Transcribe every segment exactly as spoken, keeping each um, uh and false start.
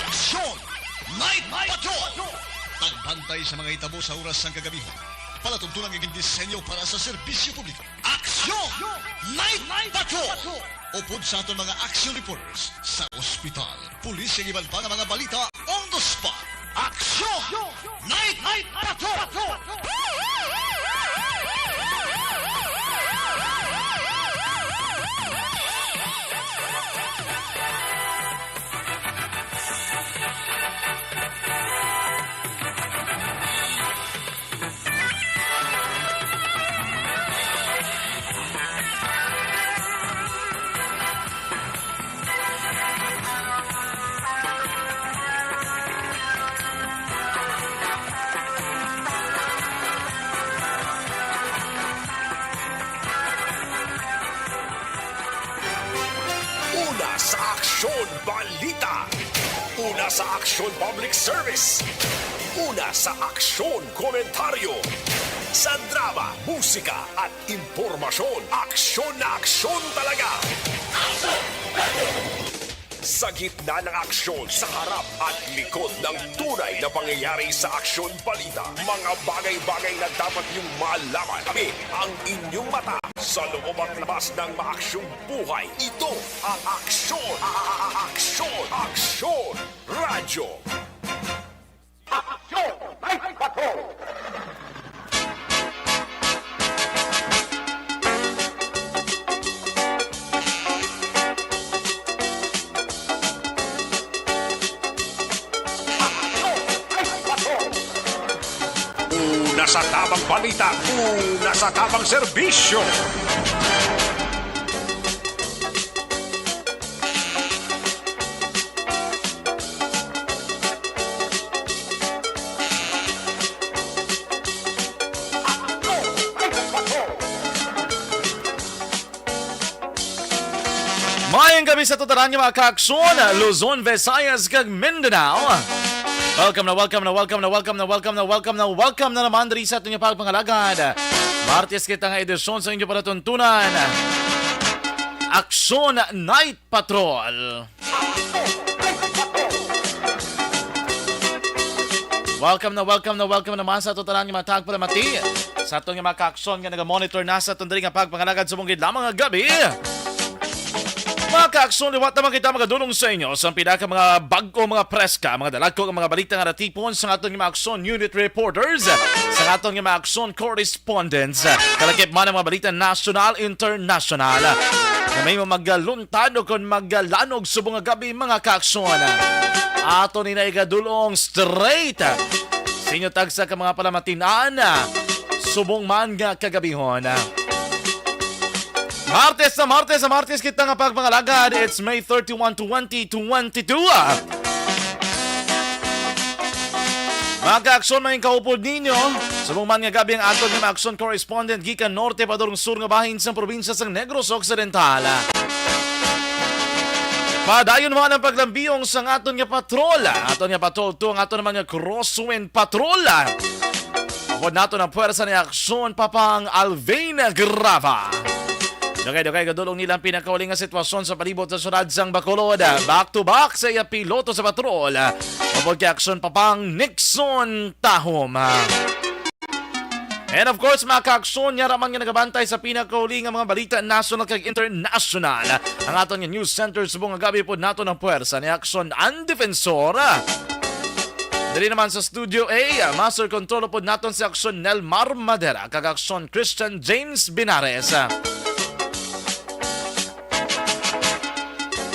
Aksyon! Night Patrol! Pagbantay sa mga hitabo sa oras sang kagabihon. Palatuntunan nga gindisenyo para sa serbisyo publiko. Aksyon! Night Patrol! Upod sa aton mga action reporters sa ospital, pulis, kag iban pa nga mga balita on the spot. Aksyon! Night Patrol! Una sa aksyon, balita. Una sa aksyon, public service. Una sa aksyon, komentaryo. Sa drama, musika, at impormasyon, aksyon na aksyon talaga. Sa gitna ng aksyon, sa harap at likod ng tunay na pangyayari sa aksyon balita, mga bagay-bagay na dapat niyong malaman. Kami ang inyong mata sa loob at labas ng maaksyong buhay. Ito ang aksyon, a-, a-, a-, aksyon, aksyon, radyo. Aksyon! Night Patrol! Aksyon! Night Patrol! Una sa tabang balita, una sa tabang serbisyo. Maayong gabi sa tanan nga mga kaaksyon, Luzon, Visayas, kag Mindanao. Welcome na, welcome na, welcome na, welcome na, welcome na, welcome na, welcome na naman diri sa aton nga pagpangalagad. Martes kita nga edisyon sa inyo palatuntunan. Aksyon Night Patrol. Welcome na, welcome na, welcome naman sa ato tanan nga mga tagpalamati sa aton nga mga kaaksyon nga nagamonitor na sa aton diri nga pagpangalagad subong gid lamang nga gabi. Mga kaaksyon, liwat naman kita magadulong sa inyo sa pinaka mga bag-o, mga preska, mga dalagko nga mga balita nga natipon sa aton nga mga aksyon unit reporters, sa aton nga mga aksyon correspondents, kalakip man ang mga balita nasyonal, internasyonal, nga may magaluntad o kon magalanog subong nga gabi, mga kaaksyon. Ato ni na igadulong straight sa inyo tagsa ka mga palamatian subong man nga kagabihon. Martes na Martes na Martes kita nga pagpangalagad. It's May thirty-one, twenty twenty-two. Mga kaaksyon, may kaupod ninyo. Subong man nga gabi ang aton nga mga aksyon correspondent gikan norte padulong sur nga bahin sang probinsya sang Negros Occidental. Padayon man ang paglambiyong sang aton nga patrol. Aton nga patrol to ang aton naman nga crosswind patrol. Upod naton ang puwersa ni Aksyon Papang Alvin Grava. Dugay-dugay gadulong nila ang pinakauli nga sitwasyon sa palibot sa syudad sang Bacolod. Back to back sa iya piloto sa patrol. Upod kay Aksyon Papang Nixon Tahom. And of course, mga kaaksyon, yara man nga nagabantay sa pinakauli nga mga balita nasyonal kag internasyonal, ang aton nga news center subong nga gabi pod naton ang puwersa ni Aksyon ang Defensor. Diri naman sa Studio A, Master Control pod naton si Aksyon Nelmar Madera kag Aksyon Christian James Binares.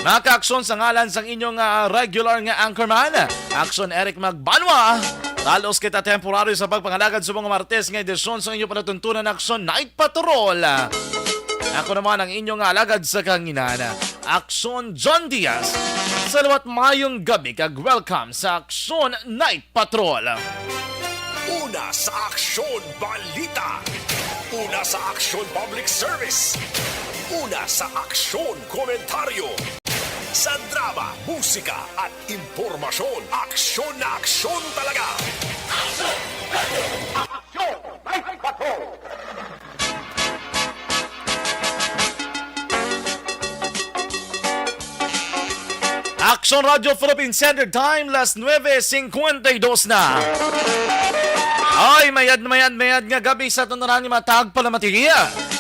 Mga kaaksyon, sa ngalan sang inyong, ah, regular nga anchorman, Aksyon Eric Magbanwa, talos kita temporaryo sa pagpangalagad subong nga Martes nga edisyon sa inyong palatuntunan Aksyon Night Patrol. Ako naman ang inyong alagad sa kahanginan, Aksyon John Diaz. Sa liwat, maayong gabi kag welcome sa Aksyon Night Patrol. Una sa aksyon, balita. Una sa aksyon, public service. Una sa aksyon, komentaryo. Sa drama, musika, at impormasyon, aksyon na aksyon talaga. Aksyon! Aksyon! Night Patrol! Aksyon Radyo Philippine Standard Time, las nuebe cincuenta y dos na. Ay, mayad, mayad, mayad nga gabi sa tanan nga mga tagpalamati.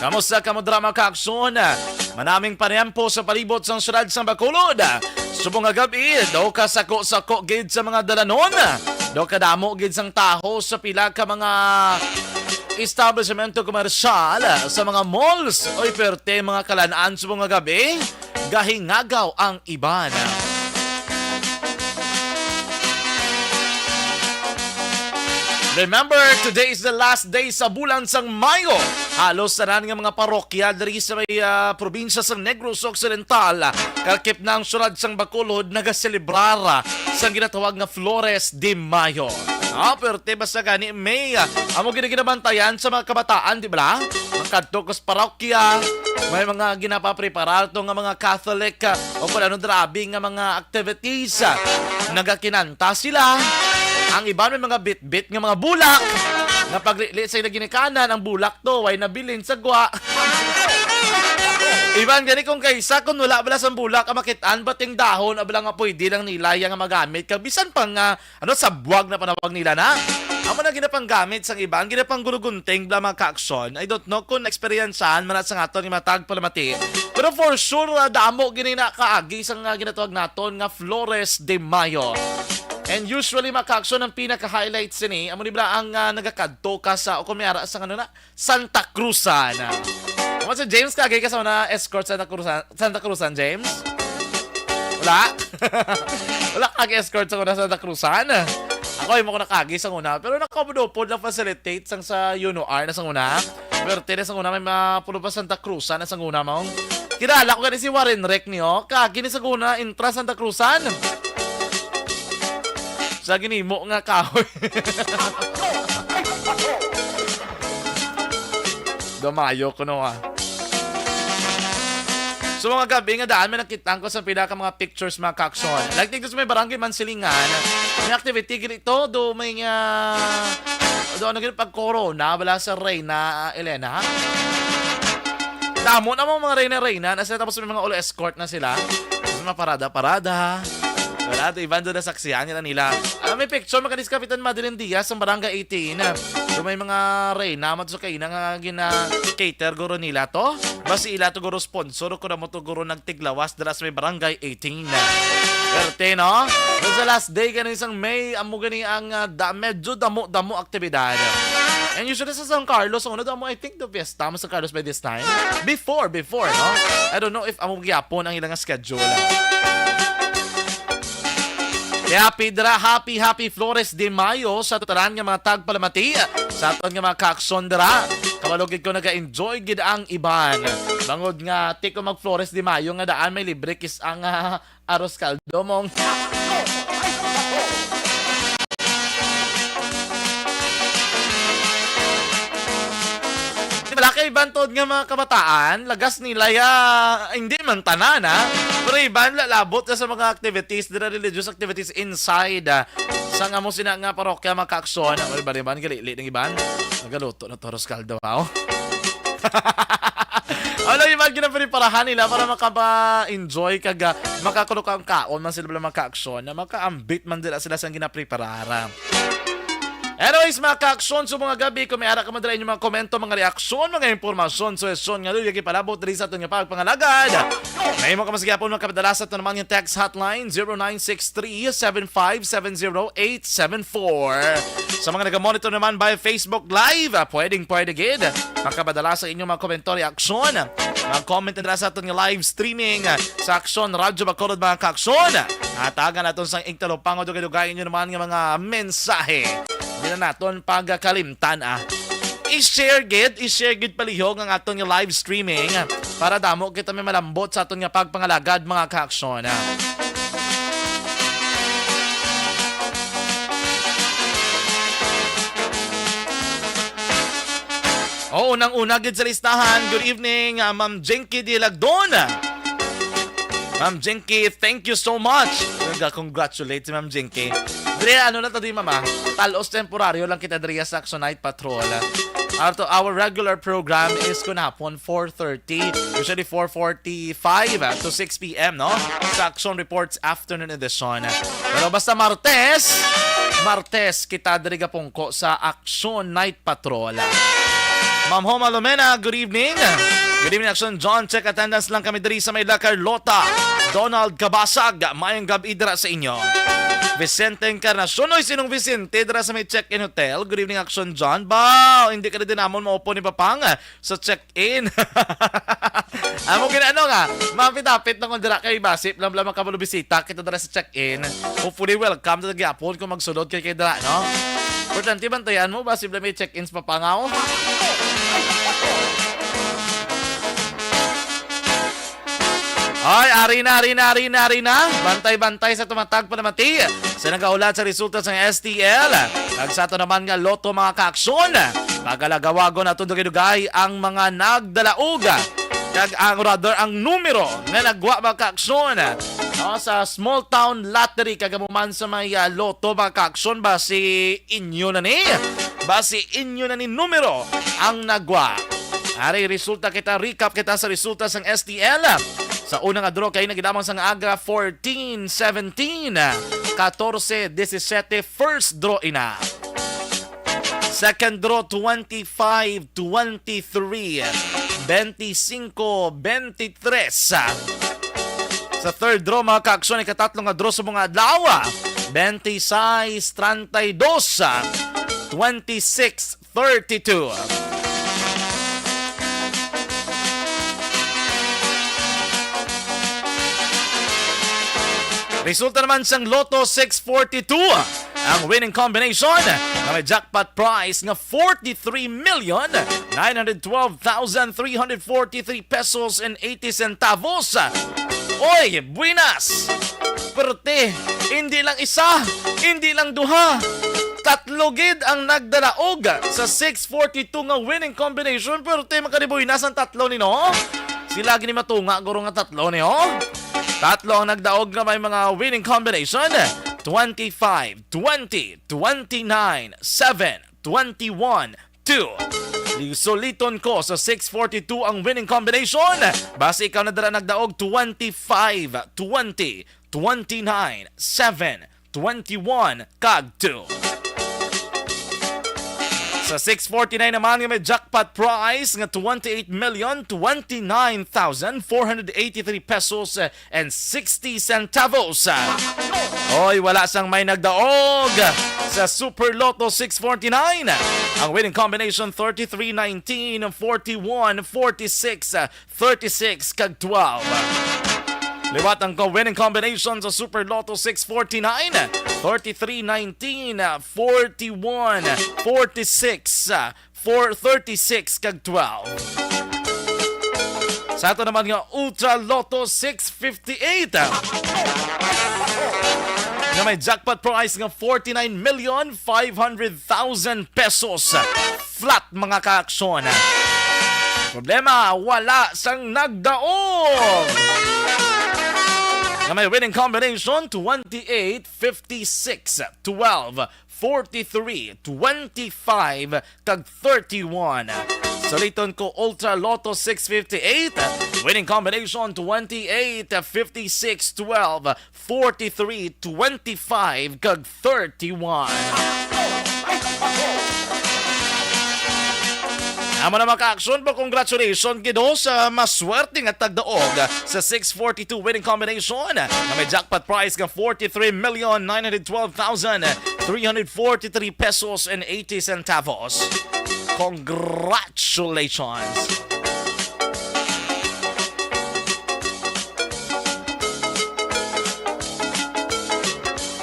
Kamusta kamo dira, mga kaaksyon? Manaming panayampo sa palibot sang siyudad sang Bacolod. Subong nga gabi, daw kasako-sako gid sa mga dalanon. Daw kadamo gid sang taho sa pila ka mga establishmento komersyal, sa mga malls. Oy, perte mga kalan-an subong nga gabi. Gahingagaw ang iban. Remember, today is the last day sa bulan sang Mayo. Halos tanan nga mga parokya diri sa may, ah, probinsya sa Negros Occidental, kalakip na ang siyudad sang Bacolod, nagaselebrar, ah, sang ginatawag nga Flores de Mayo. Ah, perte basta gani may, ah, amo gid ang ginabantayan sa mga kabataan, di ba? Magkadto ka sa parokya, may mga ginapapreparar to nga mga Catholic, ah, o kung ano drabi nga mga activities. Ah, nagakinanta sila. Ang iban may mga bitbit nga mga bulak. Nga paglili sa ila ginikanan, ang bulak to, way nabilin sa gwa. Iban gani kung kaysa, kung wala bala sang bulak, ang makitaan, bating dahon, abala nga pwede lang nila, yang magamit. Kag bisan pa nga, ano, sa buwag na panawag nila na. Amo na ginapanggamit sang iban, ginapanggurugunting bala mga kaaksyon. I don't know kung naeksperiensahan man na sa aton nga mga tagpalamati. Pero for sure, ah, damo gini na kaagi sang, ah, ginatawag naton nga Flores de Mayo. And usually, mga kaaksyon, ang pinaka-highlight sini, amo ni bala ang, ah, nagakadto ka sa, o kung may ara sa, ano na, Santa Cruzan. Amo si James, kaagi ka sa una escort Santa Cruzan, Santa Cruzan, James? Wala? Wala ka escort sa una Santa Cruzan? Ako, imo ko nakagi sa una, pero nakapudupod lang facilitate sang sa Yuno R na sa una. Pero tira sa una, may mapulo pa Santa Cruzan na sa una, mong. Kilala ko gani si Warren Rick niyo. Kagi ni sa una, intra Santa Cruzan. Sa ginimo nga kahoy. Gamayo ko no, ah. So, mga gabi nga daan, may nakita ko sa pila ka mga pictures, mga kaaksyon. Like, dito sa may barangay Mansilingan, may activity gid ito, do may, ah, do ano gid, pag-corona, bala sa Reyna, ah, Elena. Damo na mga Reyna-Reyna, na sila, tapos may mga ulo escort na sila. Tapos mga parada-parada. Wala, do iban do nasaksihan nila nila. Ah, may picture, makanis Kapitan Madeline Diaz, sa Barangay eighteen. So, may mga Reyna, mat sa kaina nga gina-cater guro nila to. Basi ila to guro sponsor, kung amo to guro nagtiglawas dira sa may Barangay eighteen. Perte, no? Sa last day gani sang May, amo gani ang, ah, da-, medyo damo-damo aktibidad. And usually sa San Carlos, ang una damo, I think, the fiesta mo sa Carlos by this time. Before, before, no? I don't know if amo gyapon ang ilang schedule. Kaya happy dira, happy, happy Flores de Mayo sa tanan nga mga tagpalamati, sa aton nga mga kaaksyon dira. Kabalo gid ko naga-enjoy gid ang iban. Bangod nga, ti ko mag Flores de Mayo nga daan may libre kis ang, ah, arroz caldo mong. Di ba, kay iban tod nga mga kabataan, lagas nila ya, hindi man tanan, ha? Pero iban, lalabot na sa mga activities, dira religious activities inside, ah, sa nga mo sina nga parokya, mga kaaksyon. Ang iban, iban, gali, li, ng iban. Nagaluto na to, arroz caldo, ha? Oh. Ano yung mga ginapreparahan nila para makapa-enjoy kag, ah, makakulok ang kaon man sila, mga kaaksyon, na makaambit man dila sila sa ginapreparara. Anyways, mga kaaksyon, sa mga gabi, kung may ara ka man dala inyong mga komento, mga reaksyon, mga impormasyon, suhestyon nga luya gipalabot diri sa aton nga pagpangalagad, may mo ka mas gyapon makapadala sa aton naman yung text hotline, zero nine six three, seven five seven zero eight seven four. Sa mga nagamonitor naman by Facebook Live, ah, pwedeng pwede gid makapadala sa inyong mga komento, reaksyon. Mag-comment na dira sa aton nga live streaming, ah, sa Aksyon Radyo Bacolod, mga kaaksyon. Hatagan naton sang igtalupang o dugay-dugay inyo naman nga mga mensahe. Hindi na naton pagkalimtan, ah. I-share gid, i-share gid palihog ang aton nga live streaming para damo kita may malambot sa aton nga pagpangalagad, mga kaaksyon. Oo, unang-una gid sa listahan. Good evening, ah, Ma'am Jinky Dilagdon. Ma'am Jinky, thank you so much. Nag-congratulate si Ma'am Jinky. Diri, ano na to, di, mama? Talos temporaryo lang kita diri sa Action Night Patrol. Our, our regular program is kunhapon four thirty, usually four forty-five to six p m, no? Sa Action Reports Afternoon Edition. Pero basta Martes, Martes kita diri gapungko sa Action Night Patrol. Ma'am Homa Lumena, good evening. Good evening, Action John. Check attendance lang kami diri sa may La Carlota. Donald Kabasag, mayong gab-i dira sa inyo. Vicente Encarnacion, oy, sinong Vicente dira sa may Check-in Hotel? Good evening, Action John. Ba, hindi ka na din namon maupo ni Papang sa check-in. Amo gina-, ano nga, mapit-apit na kung dira kay basip lang lang makabalo bisita kita dira sa check-in. Hopefully, welcome to the gyapon kung magsulod kay kay dira, no? Importante, bantayan mo, basip lang may check-ins pa pangaw. Ay, ari na, ari na, ari na, ari na. Bantay-bantay sa tumatag panamati sa nagaulat sa resulta sa S T L. Kag sa ato naman nga lotto, mga kaaksyon, pagalagawagon naton dugay-dugay ang mga nagdalaog, kag ang, rather, ang numero nga nagwa, mga kaaksyon, no, sa small town lottery, kag amo man sa may, ah, lotto, mga kaaksyon, basi inyo na ni, basi inyo na ni numero ang nagwa. Ari, resulta kita, recap kita sa resulta sang S T L. Sa unang nga draw kay nagidamang sang aga, fourteen, seventeen, katorse, disisete, first draw ina. Second draw, twenty-five, twenty-three, twenty-cinco, twenty-tres. Sa third draw, mga kaaksyon, ikatatlo nga draw sa mga adlaw, twenty-six, treinta y dos, twenty-six, thirty-two. Resulta naman sang Lotto six forty-two, ang winning combination nga may jackpot prize nga forty-three million nine hundred twelve thousand three hundred forty-three pesos and eighty centavos. Oy, buenas! Perte, hindi lang isa, hindi lang duha, tatlo gid ang nagdalaog sa six forty-two nga winning combination. Perte, makadibuenas ang tatlo ni, no? Sila gini matunga, guro, nga tatlo ni, oh. Tatlo ang nagdaog nga may mga winning combination: twenty-five, twenty, twenty-nine, seven, twenty-one, two. Suliton ko, sa six forty-two ang winning combination. Basi ikaw na dira nagdaog twenty-five, twenty, twenty-nine, seven, twenty-one, kag two. Sa six forty-nine naman nga may jackpot prize nga twenty-eight million twenty-nine thousand four hundred eighty-three pesos, eh, and sixty centavos. Oy, wala sang may nagdaog sa Super Lotto six forty-nine. Ang winning combination, thirty-three, nineteen, forty-one, forty-six, thirty-six, kag twelve. Liwat ang ka-winning combination sa Super Lotto six forty-nine, thirty-three, nineteen, forty-one, forty-six, four thirty-six, kag twelve. Sa ato naman nga Ultra Lotto six fifty-eight, nga may jackpot prize nga forty-nine million five hundred thousand pesos. Flat, mga kaaksyon. Problema, wala sang nagdaog. Nga may winning combination, twenty-eight, fifty-six, twelve, forty-three, twenty-five, kag thirty-one. Suliton ko, Ultra Lotto six fifty-eight, winning combination twenty-eight, fifty-six, twelve, forty-three, twenty-five, kag thirty-one. Amo na, mga kaaksyon, pa, congratulations gid sa maswerte nga tagdaog sa six forty-two winning combination nga may jackpot prize nga forty-three million nine hundred twelve thousand three hundred forty-three pesos and eighty centavos. Congratulations!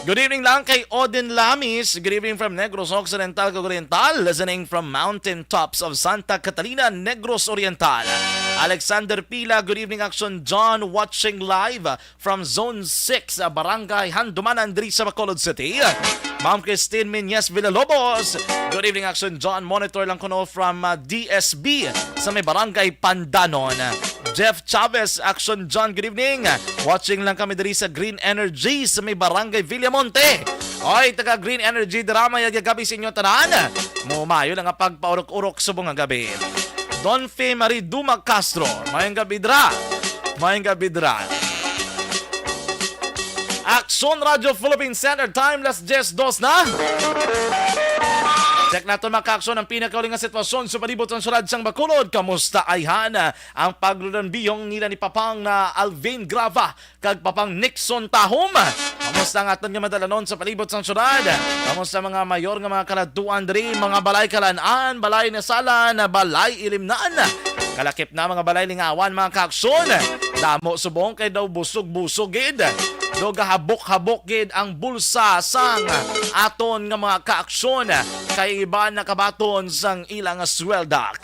Good evening lang kay Odin Lamis. Good evening from Negros Occidental kag Oriental. Listening from mountain tops of Santa Catalina, Negros Oriental. Alexander Pila, good evening, Action John, watching live from Zone six, ah, Barangay Handumanan, diri sa Bacolod City. Ma'am Christine Miñez Villalobos, good evening, Action John. Monitor lang kuno from, ah, D S B sa may Barangay Pandanon. Jeff Chavez, Action John, good evening. Watching lang kami diri sa Green Energy sa may Barangay Villamonte. Oy, taga Green Energy, dira may gagabi sa inyo tanan. Mumayo lang ang pagpaurok-urok subong nga gabi. Don Fe Marie Duma Castro, mayong gabi dira. Mayong gabi dira. Aksyon Radio Philippine Standard Time, las diyes dos na. Check naton, mga ka-aksyon, ang pinakauli nga sitwasyon sa palibot sang syudad sang Bacolod. Kamusta ayhan ang paglulanbiyong nila ni Papang na Alvin Grava kag Papang Nixon Tahom? Kamusta ang aton nga madalanon sa palibot sang syudad? Kamusta mga mayor nga mga kaladtuan diri, mga balay kalan-an, balay nasalan, balay ilimnan? Kalakip na mga balay lingawan, mga ka-aksyon. Damo subong kay daw busog-busog gid. Daw gahabok-habok gid ang bulsa sang aton nga mga ka-aksyon, kay iban nakabaton sang ilang swelda.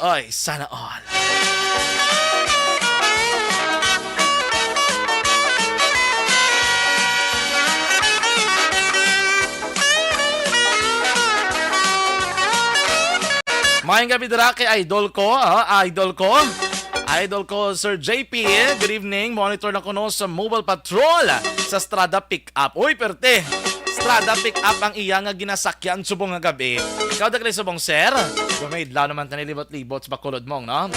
Oy, sana all. Mayong gabi dira kay idol ko, ah, idol ko. Idol ko, Sir J P, good evening. Monitor lang kuno sa Mobile Patrol sa Strada Pickup. Uy, perte! Strada Pickup ang iya nga ginasakyan subong nga gabi. Ikaw, dagli subong, sir? Gumaidlaw naman tani libot-libot sa Bacolod mong, no?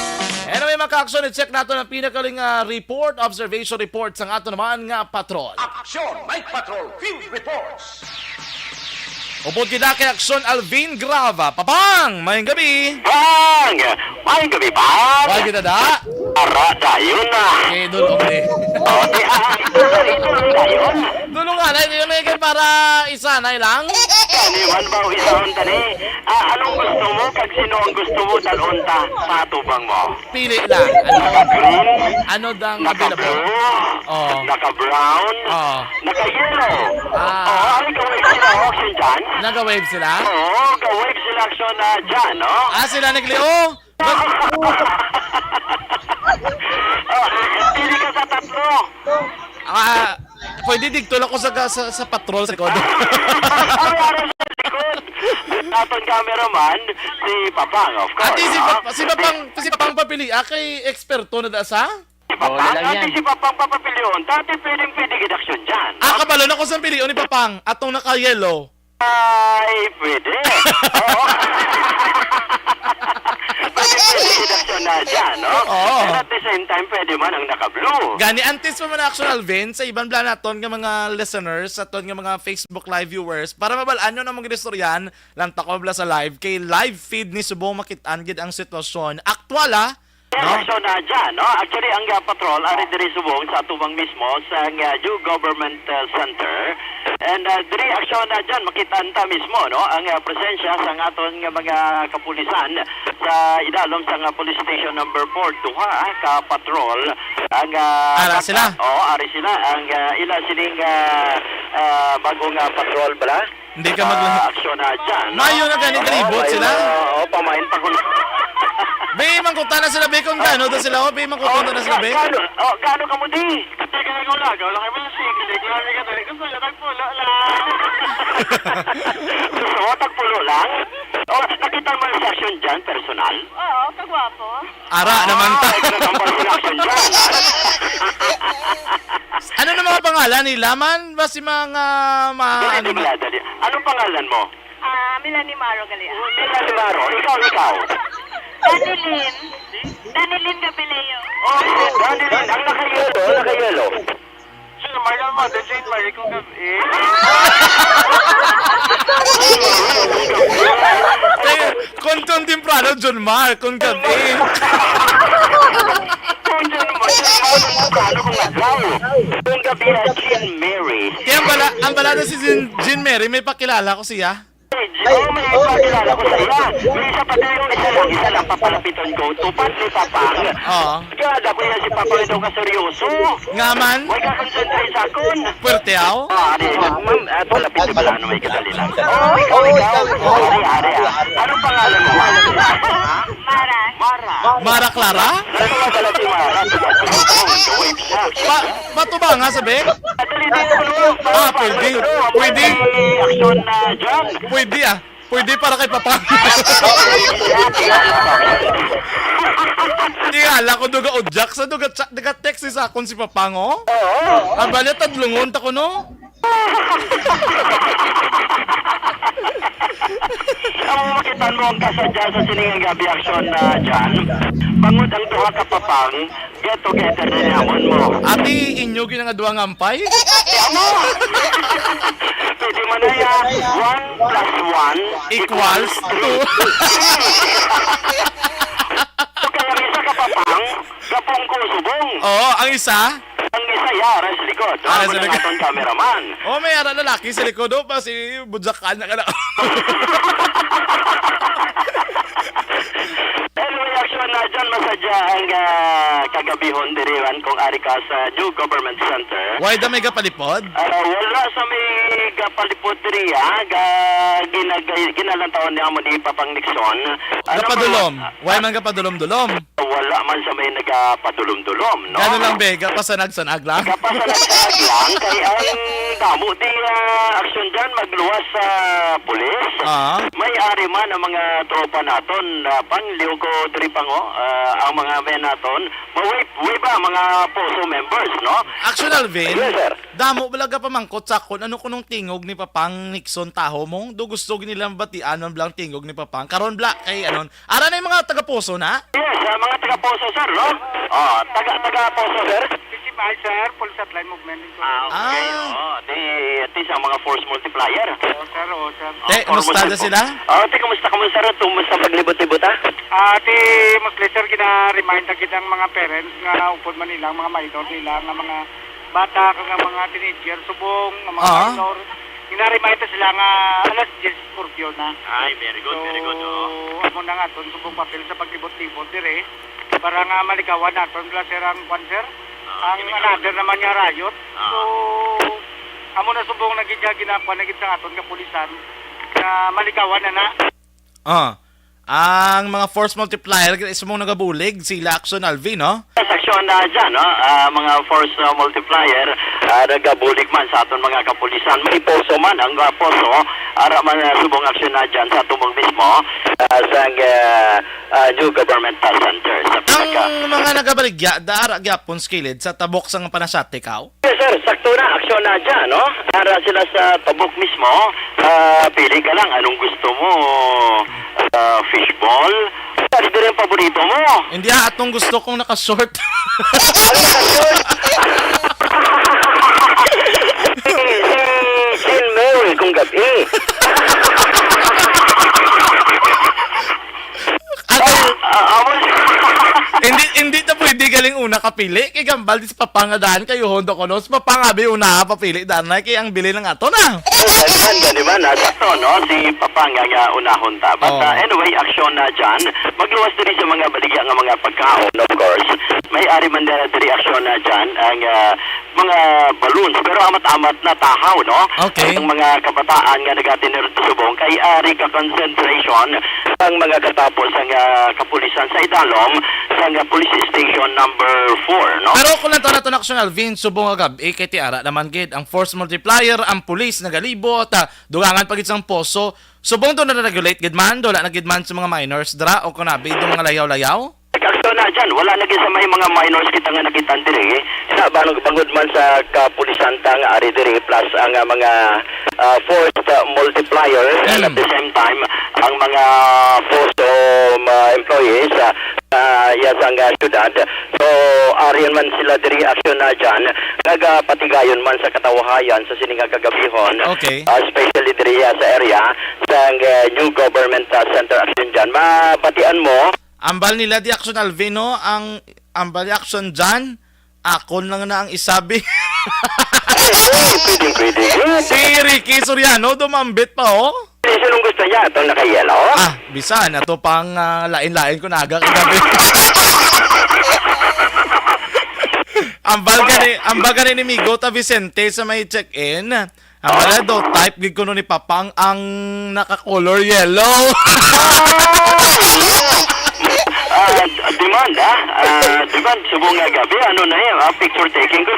Anyway, mga ka-aksyon, i-check nato ang pinakaling, ah, report, observation report sang ato naman nga patrol. Action! Night Patrol Field Reports! Upod kita kay Aksyon Alvin Grava. Papang, mayong gabi. Pang! Mayong gabi, Pang! Wala kita da? Ara, dayon na. Eh, dulong eh. Oh, di, ah, ito, ito, ito, dayon. Dulong nga, na, yun, eh, para isa na lang. Kani man ba, isa, unta ni? Ah, anong gusto mo? Kag sino ang gusto mo? Dalon ta sa atubang mo. Pili lang. Ano, Naka-green, ano dang available? Naka-blue, Oh. naka-brown, Oh. naka-yellow. Ah. Oh, ano ka-wave sila, oh, Action John? Naga-wave sila? Oo, ka-wave sila, Action, ah, John, no? Ah, sila nagli-, oh! Oh, pili ka sa tatlo. Ah, pwede dito lang ko sa, sa, sa patrol sa likod. Ay, araw sa likod. Aton cameraman, si Papang, of course, Ate, si no? Pap-, si Papang, si Papang papili. Ah, kay eksperto na da sa? Si Papang, Bola lang ate, yan. Si Papang papapilion. Dati pwedeng pwede gid, Action John, Ah, no? Kabalo na ko sa pilion ni Papang. Atong naka-yellow. Ay, pwede. Oo. Pwede, pwede gid, Action, na dyan, no? Oo. And at the same time, pwede man ang naka-blue. Gani, antes pa man, Action Alvin, sa iban bala naton nga mga listeners, sa aton nga mga Facebook Live viewers, para mabal-an nyo na mga istoryan, lang tako bala sa live, kay live feed ni subong makit-an gid ang sitwasyon. Aktwal, ah? No? Action na dyan, no? Actually, ang, ah, patrol, ari diri subong sa atubang mismo, sa, ah, New Government, ah, Center. And, ah, diri, Action na dyan, makita ta mismo, no? Ang, ah, presensya sa aton nga mga kapulisan sa idalom sa nga Police Station number four, duha, ah, ka patrol. Ang, ah, Ara pagka-, sila? Oo, ari sila. Ang, ah, ila sining, ah, ah, bagong, ah, patrol bala. Hindi ka mag- Ah, aksyon na dyan, no? Mayo na gani, kalibot Oo, sila. Mayo na. Oo, pamain pa ko na. Be, mangkutan na sila, be, kung gaano to sila, oh, be, mangkutan Oh, na sila, be. Gaano? Oh, gaano ka mo, di? Hindi ka nagulagaw, laki mo lang sige, hindi ko lang nagkatabi. Gusto niya, tagpulo lang. Gusto mo, tagpulo lang? Oh, nakita mo yung action dyan, personal? Oo, kagwapo. Ara naman ta. Ah, nagkatampal sila action dyan. Ano na mga pangalan nila man? Basi mga ma-, Dali, ano dali, ma- dali. Anong pangalan mo? Ah, Melanie Maro Galean. Melanie Maro. Ikaw, ikaw. Danilin. Danilin Gabeleo. Oh, Danilin. Ang naka-yellow, ang naka-yellow. Sino, Marlon Mother Jane Marie kung gabi. Kaya, kung, kung temprano, John Mar, kung gabi. Kung John Mar, kung temprano, kung adlaw. Kung gabi, ah, Jean Mary. Kaya ang bala-, ang balada si Jean, Jean Mary, may pakilala ko siya. Ay, oh, may pakilala ko sa iya. May isa pa tayo, isa lang, isa lang, papalapiton ko. Tupad ni Papang. Oo. Gada ko yan si Papang, ito ka seryoso. Nga man? Huwag ka concentrate sa akon. Puwerte, aw? Ah, ari, ma'am, ah, palapit ka lang, ano, may kadali lang. Oh, ikaw, ikaw. Ari, ari, ah. Anong pangalan mo, ma'am? Mara. Mara. Mara Clara? Ano nga pala si Mara? Pa-, patubang, ha, sabi? Dali, dali, ano? Ah, pwede. Ano? Pwede. May action na dyan. Pwede, ah. Pwede para kay Papa. Tingala ko, duga o Jack sa duga chat, duga text sa akon si Papang, oh. Oo. Ang bali, tadlungon ta ko, no? Amo, makita mo ang kasadya sa sining nga gabi aksyon na dyan. Bangod ang duha ka Papang, get together na namon mo. Ati, inyo gyud nga duha nga ampay? Amo! Pwede man na ya, one plus one Equals two. Kaya ang isa ka Papang, gapungko subong. Oo, ang isa? Ang isa ya, ara sa likod. Ah, ara sa likod. Ang atong cameraman. Oh, may ara lalaki sa likod, oh, pa si Budyakan na ka na. Anyway, aksyon na dyan, masadya ang, ah, kagabihon diri man kung ari ka sa New Government Center. Why da may gapalipod? Ah, wala sa may gapalipod diri, ah. Ga, ginag-, ginalantawan niya mo ni Papang Nixon. Ano Gapadulom? man, Why man gapadulom-dulom? Wala man sa may nagapadulom-dulom, no? Gano lang, be? Gapasanag-sanag lang? Gapasanag-sanag lang. Kay ang damo di, ah, aksyon dyan, magluwas sa pulis. Ah. May ari man ang mga tropa naton, ah, pang liw ko diri pa, ngo, ah, ang mga men naton, maway, way ba, mga poso members, no? Action, Alvin? Yes, sir. Damo bala gapamangkot sa akon, ano kunong tingog ni Papang Nixon Taho mo? Do gusto gid nila mabatian man bala ang tingog ni Papang. Karon bala kay anon, ara na yung mga taga-Poso na? Yes, ah, mga taga-Poso, sir, no? Ah, taga, taga-Poso, sir. P C P I, sir, Police Hotline Movement. Ah, okay. Ah. Oo, di, di sa mga force multiplier. Oo, sir, oo, sir. Te, Ah, kumusta force na multi- sila? Ah, te, kumusta, kumusta rin? Kumusta paglibot-libot, ah? Ah, te, mostly, sir, gina-remind na gid ang mga parents nga upod man nila, ang mga minor nila, nga mga bata, kag ang mga teenager, subong, nga mga Ah. minor. Gina-remind na sila nga alas diyes curfew na. Ay, very good, very good, oo. So, amo na nga, ton, subong papel sa paglibot-libot dire. Para nga malikawan naton bala, sir, ang kwan, sir. Ah, Ang sige, another naman nga riot. Ah. So, amo na subong na gid nga ginakuan na gid sa aton kapulisan nga malikawan na na. Ah, ang mga force multiplier, gid, is mong nagabulig, sila Action Alvin, no? Yes, aksyon na dyan, no? Ah, mga force, uh, multiplier, ah, nagabulig man sa aton mga kapulisan. May poso man, ang, ah, poso, ara man, ah, subong aksyon na dyan sa tumong mismo, ah, sa, ah, ah, new governmental center sa pinaka- Ang mga nagabaligya, daara gyapon sa kilid sa tabok sang panasyatik, aw? Yes, sir. Sakto na. Aksyon na dyan, no? Ara sila sa tabok mismo. Ah, pili ka lang. Anong gusto mo? Ah, fishball? Ano din ang paborito mo? Hindi, ah, atong gusto kong naka-short. Ano naka-short? Si, si Jean Mary kung gabi. Ano? Ah, ah, amo. Hindi, hindi ta pwede galing una kapili. Kay gambal di si Papa nga daan kayo, hondo ko, no? Si Papa nga, bi, una, papili, daan na. Kay ang bili ng ato na. Di ba, di ba? Nasakto, no? Si Papa nga, nga unahon ta. But, Oo. uh, anyway, aksyon na dyan. Magluwas diri sa mga baligya nga mga pagkaon, of course. May ari man dira diri aksyon na dyan. Ang, uh, mga balloons, pero amat-amat na tahaw, no? Okay. Ang mga kabataan nga nagatinir subong kay ari ka concentration ang mga katapo sa nga kapulisan sa idalom sa nga police station number four, no? Pero kung nato nato na, Action Alvin, subong nga gab-i kay tiara naman gid ang force multiplier, ang pulis nagalibot, ah, dugangan pa gid sang poso. Subong to na-regulate gid man, wala na gid man sa mga minors dra o kunabi itong mga layaw-layaw? Aksyon na dyan. Wala na gid sa may mga minors kita nga nakita diri. Sa bang-, bangod man sa kapulisan ta nga ari diri, plus ang, ah, mga, ah, forced, ah, multiplier, and at Mm. the same time, ang mga poso, um, ah, employees, ah, sa iya sang, ah, syudad. So, ari man sila diri, aksyon na dyan. Nagapatigayon man sa katawahayan sa sini nga kagabihon. Okay. Ah, especially diri, ah, sa area sang, ah, new government, ah, center aksyon dyan. Mabatian mo, Ambal nila di Action Alvin, no? Ang ambal ni Action Jan, akon lang na ang isabi. Pwede, pwede. Si Ricky Soriano, dumambit pa, oh. Sinong gusto niya? Itong naka-yellow? Ah, bisan. Ato pang, ah, lain-lain ko na aga kagabi. Ambal gani, ambal gani ni Migo ta Vicente sa may check-in. Ang wala daw, type gid kuno ni Papang ang naka-color yellow. Ah, demand, ah. Ah, demand, subong nga gabi, ano na yun, ah, picture taking ko.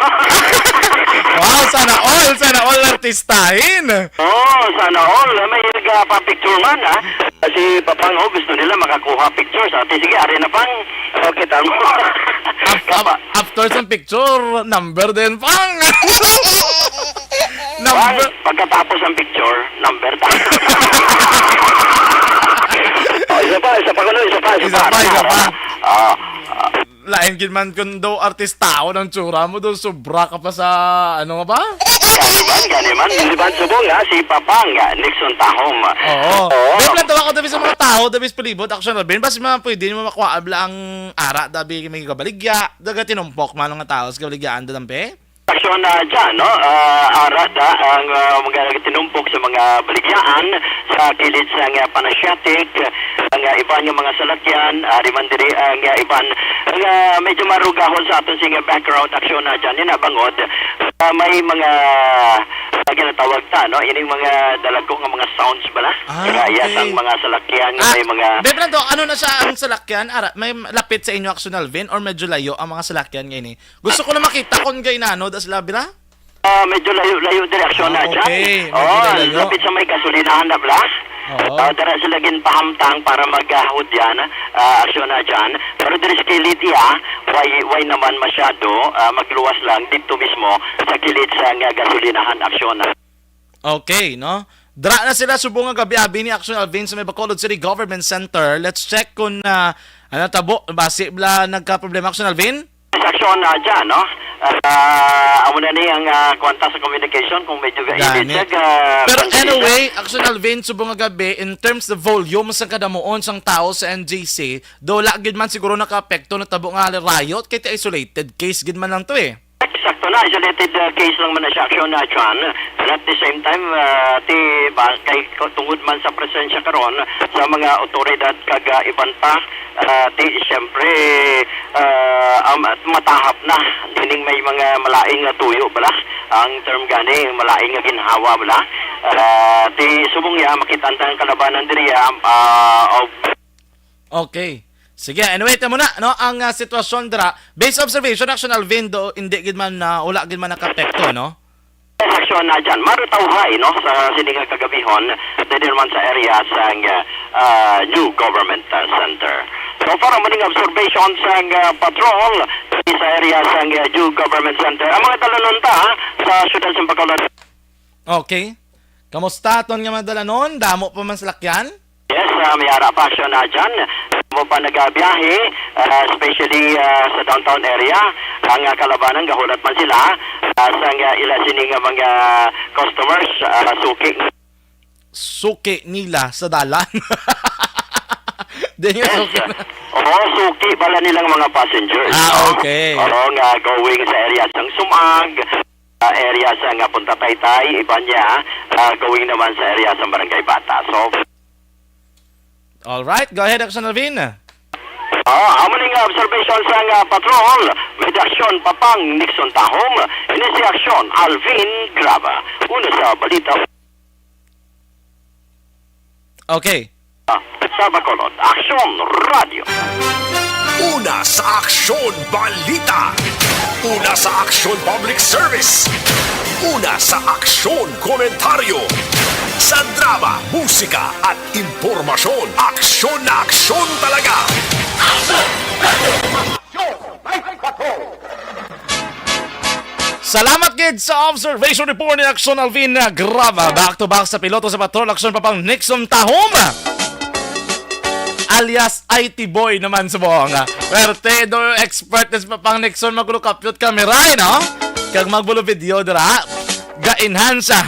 Wow, sana all, sana all artistahin. Oh, sana all. May Sa pa-picture man, ha? Si Papang, oh, gusto nila makakuha picture sa atin. Sige, ari na, Pang. Okay, tama. Af-, af-, after sa picture, number din, Pang. Pang, number. Pagkatapos ang picture, number ta. Oh, isa pa, isa pa, kuno, isa pa, isa Isa pa, pa, isa ano, pa. Ah, ah. Lain gid man kung daw artistaon ang tsura mo, daw sobra ka pa sa, ano nga ba? Gani man, gani man. Di ba, subong nga, si Papang, ah, Nixon Tahom. Oo. Oo. May plan tawa ko, dabi sa mga tao, dabi sa palibot, action na, Ben. Basi mga pwede mo makuha, abla ang ara, dabi may kabaligya, daga tinumpok, man nga tao, sa kabaligyaan, dalampe? Aksyon na dyan, no? Ah, ara da ang, ah, mga tinumpok sa mga baligyaan sa kilid sa nga Panasiatic, ang, ah, iban nga mga salakyan, ari man diri ang, ah, iban nga medyo marugahon sa aton sing background aksyon na dyan. Ina bangod, ah, may mga, ah, ginatawag ta, no? Ining mga dalagko nga mga sounds bala. Ah, Kaya okay. sang mga salakyan nga Ah, may mga Beb, nando, ano na siya ang salakyan? Ara, may lapit sa inyo, Action Alvin, or medyo layo ang mga salakyan nga ini? Gusto ko na makita kung gainano da sila, bira? Ah, medyo layo-layo direksyon Ah, na dyan. okay. Medyo Oh, layo-layo. lapit sa may gasolinahan na bala. Oo. Ah, dara sila ginpahamtang para maghahod yan, ah, aksyon na dyan. Pero diri sa kilid iya, way, way naman masyado, ah, magluwas lang dito mismo sa kilid sa nga gasolinahan aksyon na. Okay, no? Dra na sila subong nga gabi abi ni Action Alvin sa may Bacolod City Government Center. Let's check kung, ah, ano tabo, basi bla nagka-problema, Action Alvin? Sa aksyon na dyan, no? Ah, amo na ni ang, ah, kwanta sa communication kung medyo ga-, Gani. check, ah, Pero transition. anyway, Action Alvin, subong nga gabi, in terms of volume sa kadamuon sang tao sa N G C, do wala gid man siguro nakaapekto na tabo nga riot, kay ti isolated case gid man lang to eh. Sakto na, isolated, uh, case lang man na siya, aksyon na, John. And at the same time, uh, ti, ba, kay, tungod man sa presensya karon sa mga otoridad kag, uh, iban pa, uh, ti, siyempre, uh, um, matahap na. Dining may mga malaing nga tuyo bala. Ang term gani, malaing nga ginhawa bala. Uh, ti, subong niya, makita ang kalabanan diri, um, uh, of Okay. Sige, anyway, tamo na, no? Ang, ah, sitwasyon dira, based observation, Action Alvin, do, hindi gid man, ah, wala gid man nakaapekto, no? Aksyon na dyan. Marutawhay, no? Sa sini nga kagabihon, dito naman sa area sa, ah, New Government, ah, Center. So far, ang maning observation sa, ah, patrol sa area sa, ah, New Government Center. Ang mga dalanon ta, ha, sa siyudad sa Bacolod. Okay. Kamusta aton nga mga dalanon? Damo pa man salakyan? Yes, ah, may ara pa siya na dyan. Mo pa nagabiyahe, ah, especially, ah, sa downtown area. Ang, ah, kalabanan, gahulat man sila, ah, sa nga ila sini nga mga customers, ah, suki. Suki nila sa dalan. Di nga Yes. suki na. Oo, suki pala nilang mga passengers, Ah, no? okay. Oo, nga going sa area sang Sumag, ah, area sa nga Punta Taytay, iban niya, ah, going naman sa area sa Barangay Bata. So, Alright, go ahead, Action Alvin. Ah, amo ni nga observation sa nga patrol, may aksyon Papang Nixon Tahom, ini si Aksyon Alvin Graba. Una sa balita. Okay. Sa Bacolod, Aksyon Radio. Una sa Aksyon Balita. Una sa Aksyon Public Service. Una sa Aksyon Komentaryo. Sa drama, musika at impormasyon, aksyon na aksyon talaga. Salamat gid sa observation report ni Action Alvin Graba. Back to back sa piloto sa Patrol, Action Papang Nixon Tahom, alias I T Boy naman sa buong. Perte do expert na si Papang Nixon maglukapyot kamera, eh, no? Kag magbulo video dira. Ga-enhance, ah.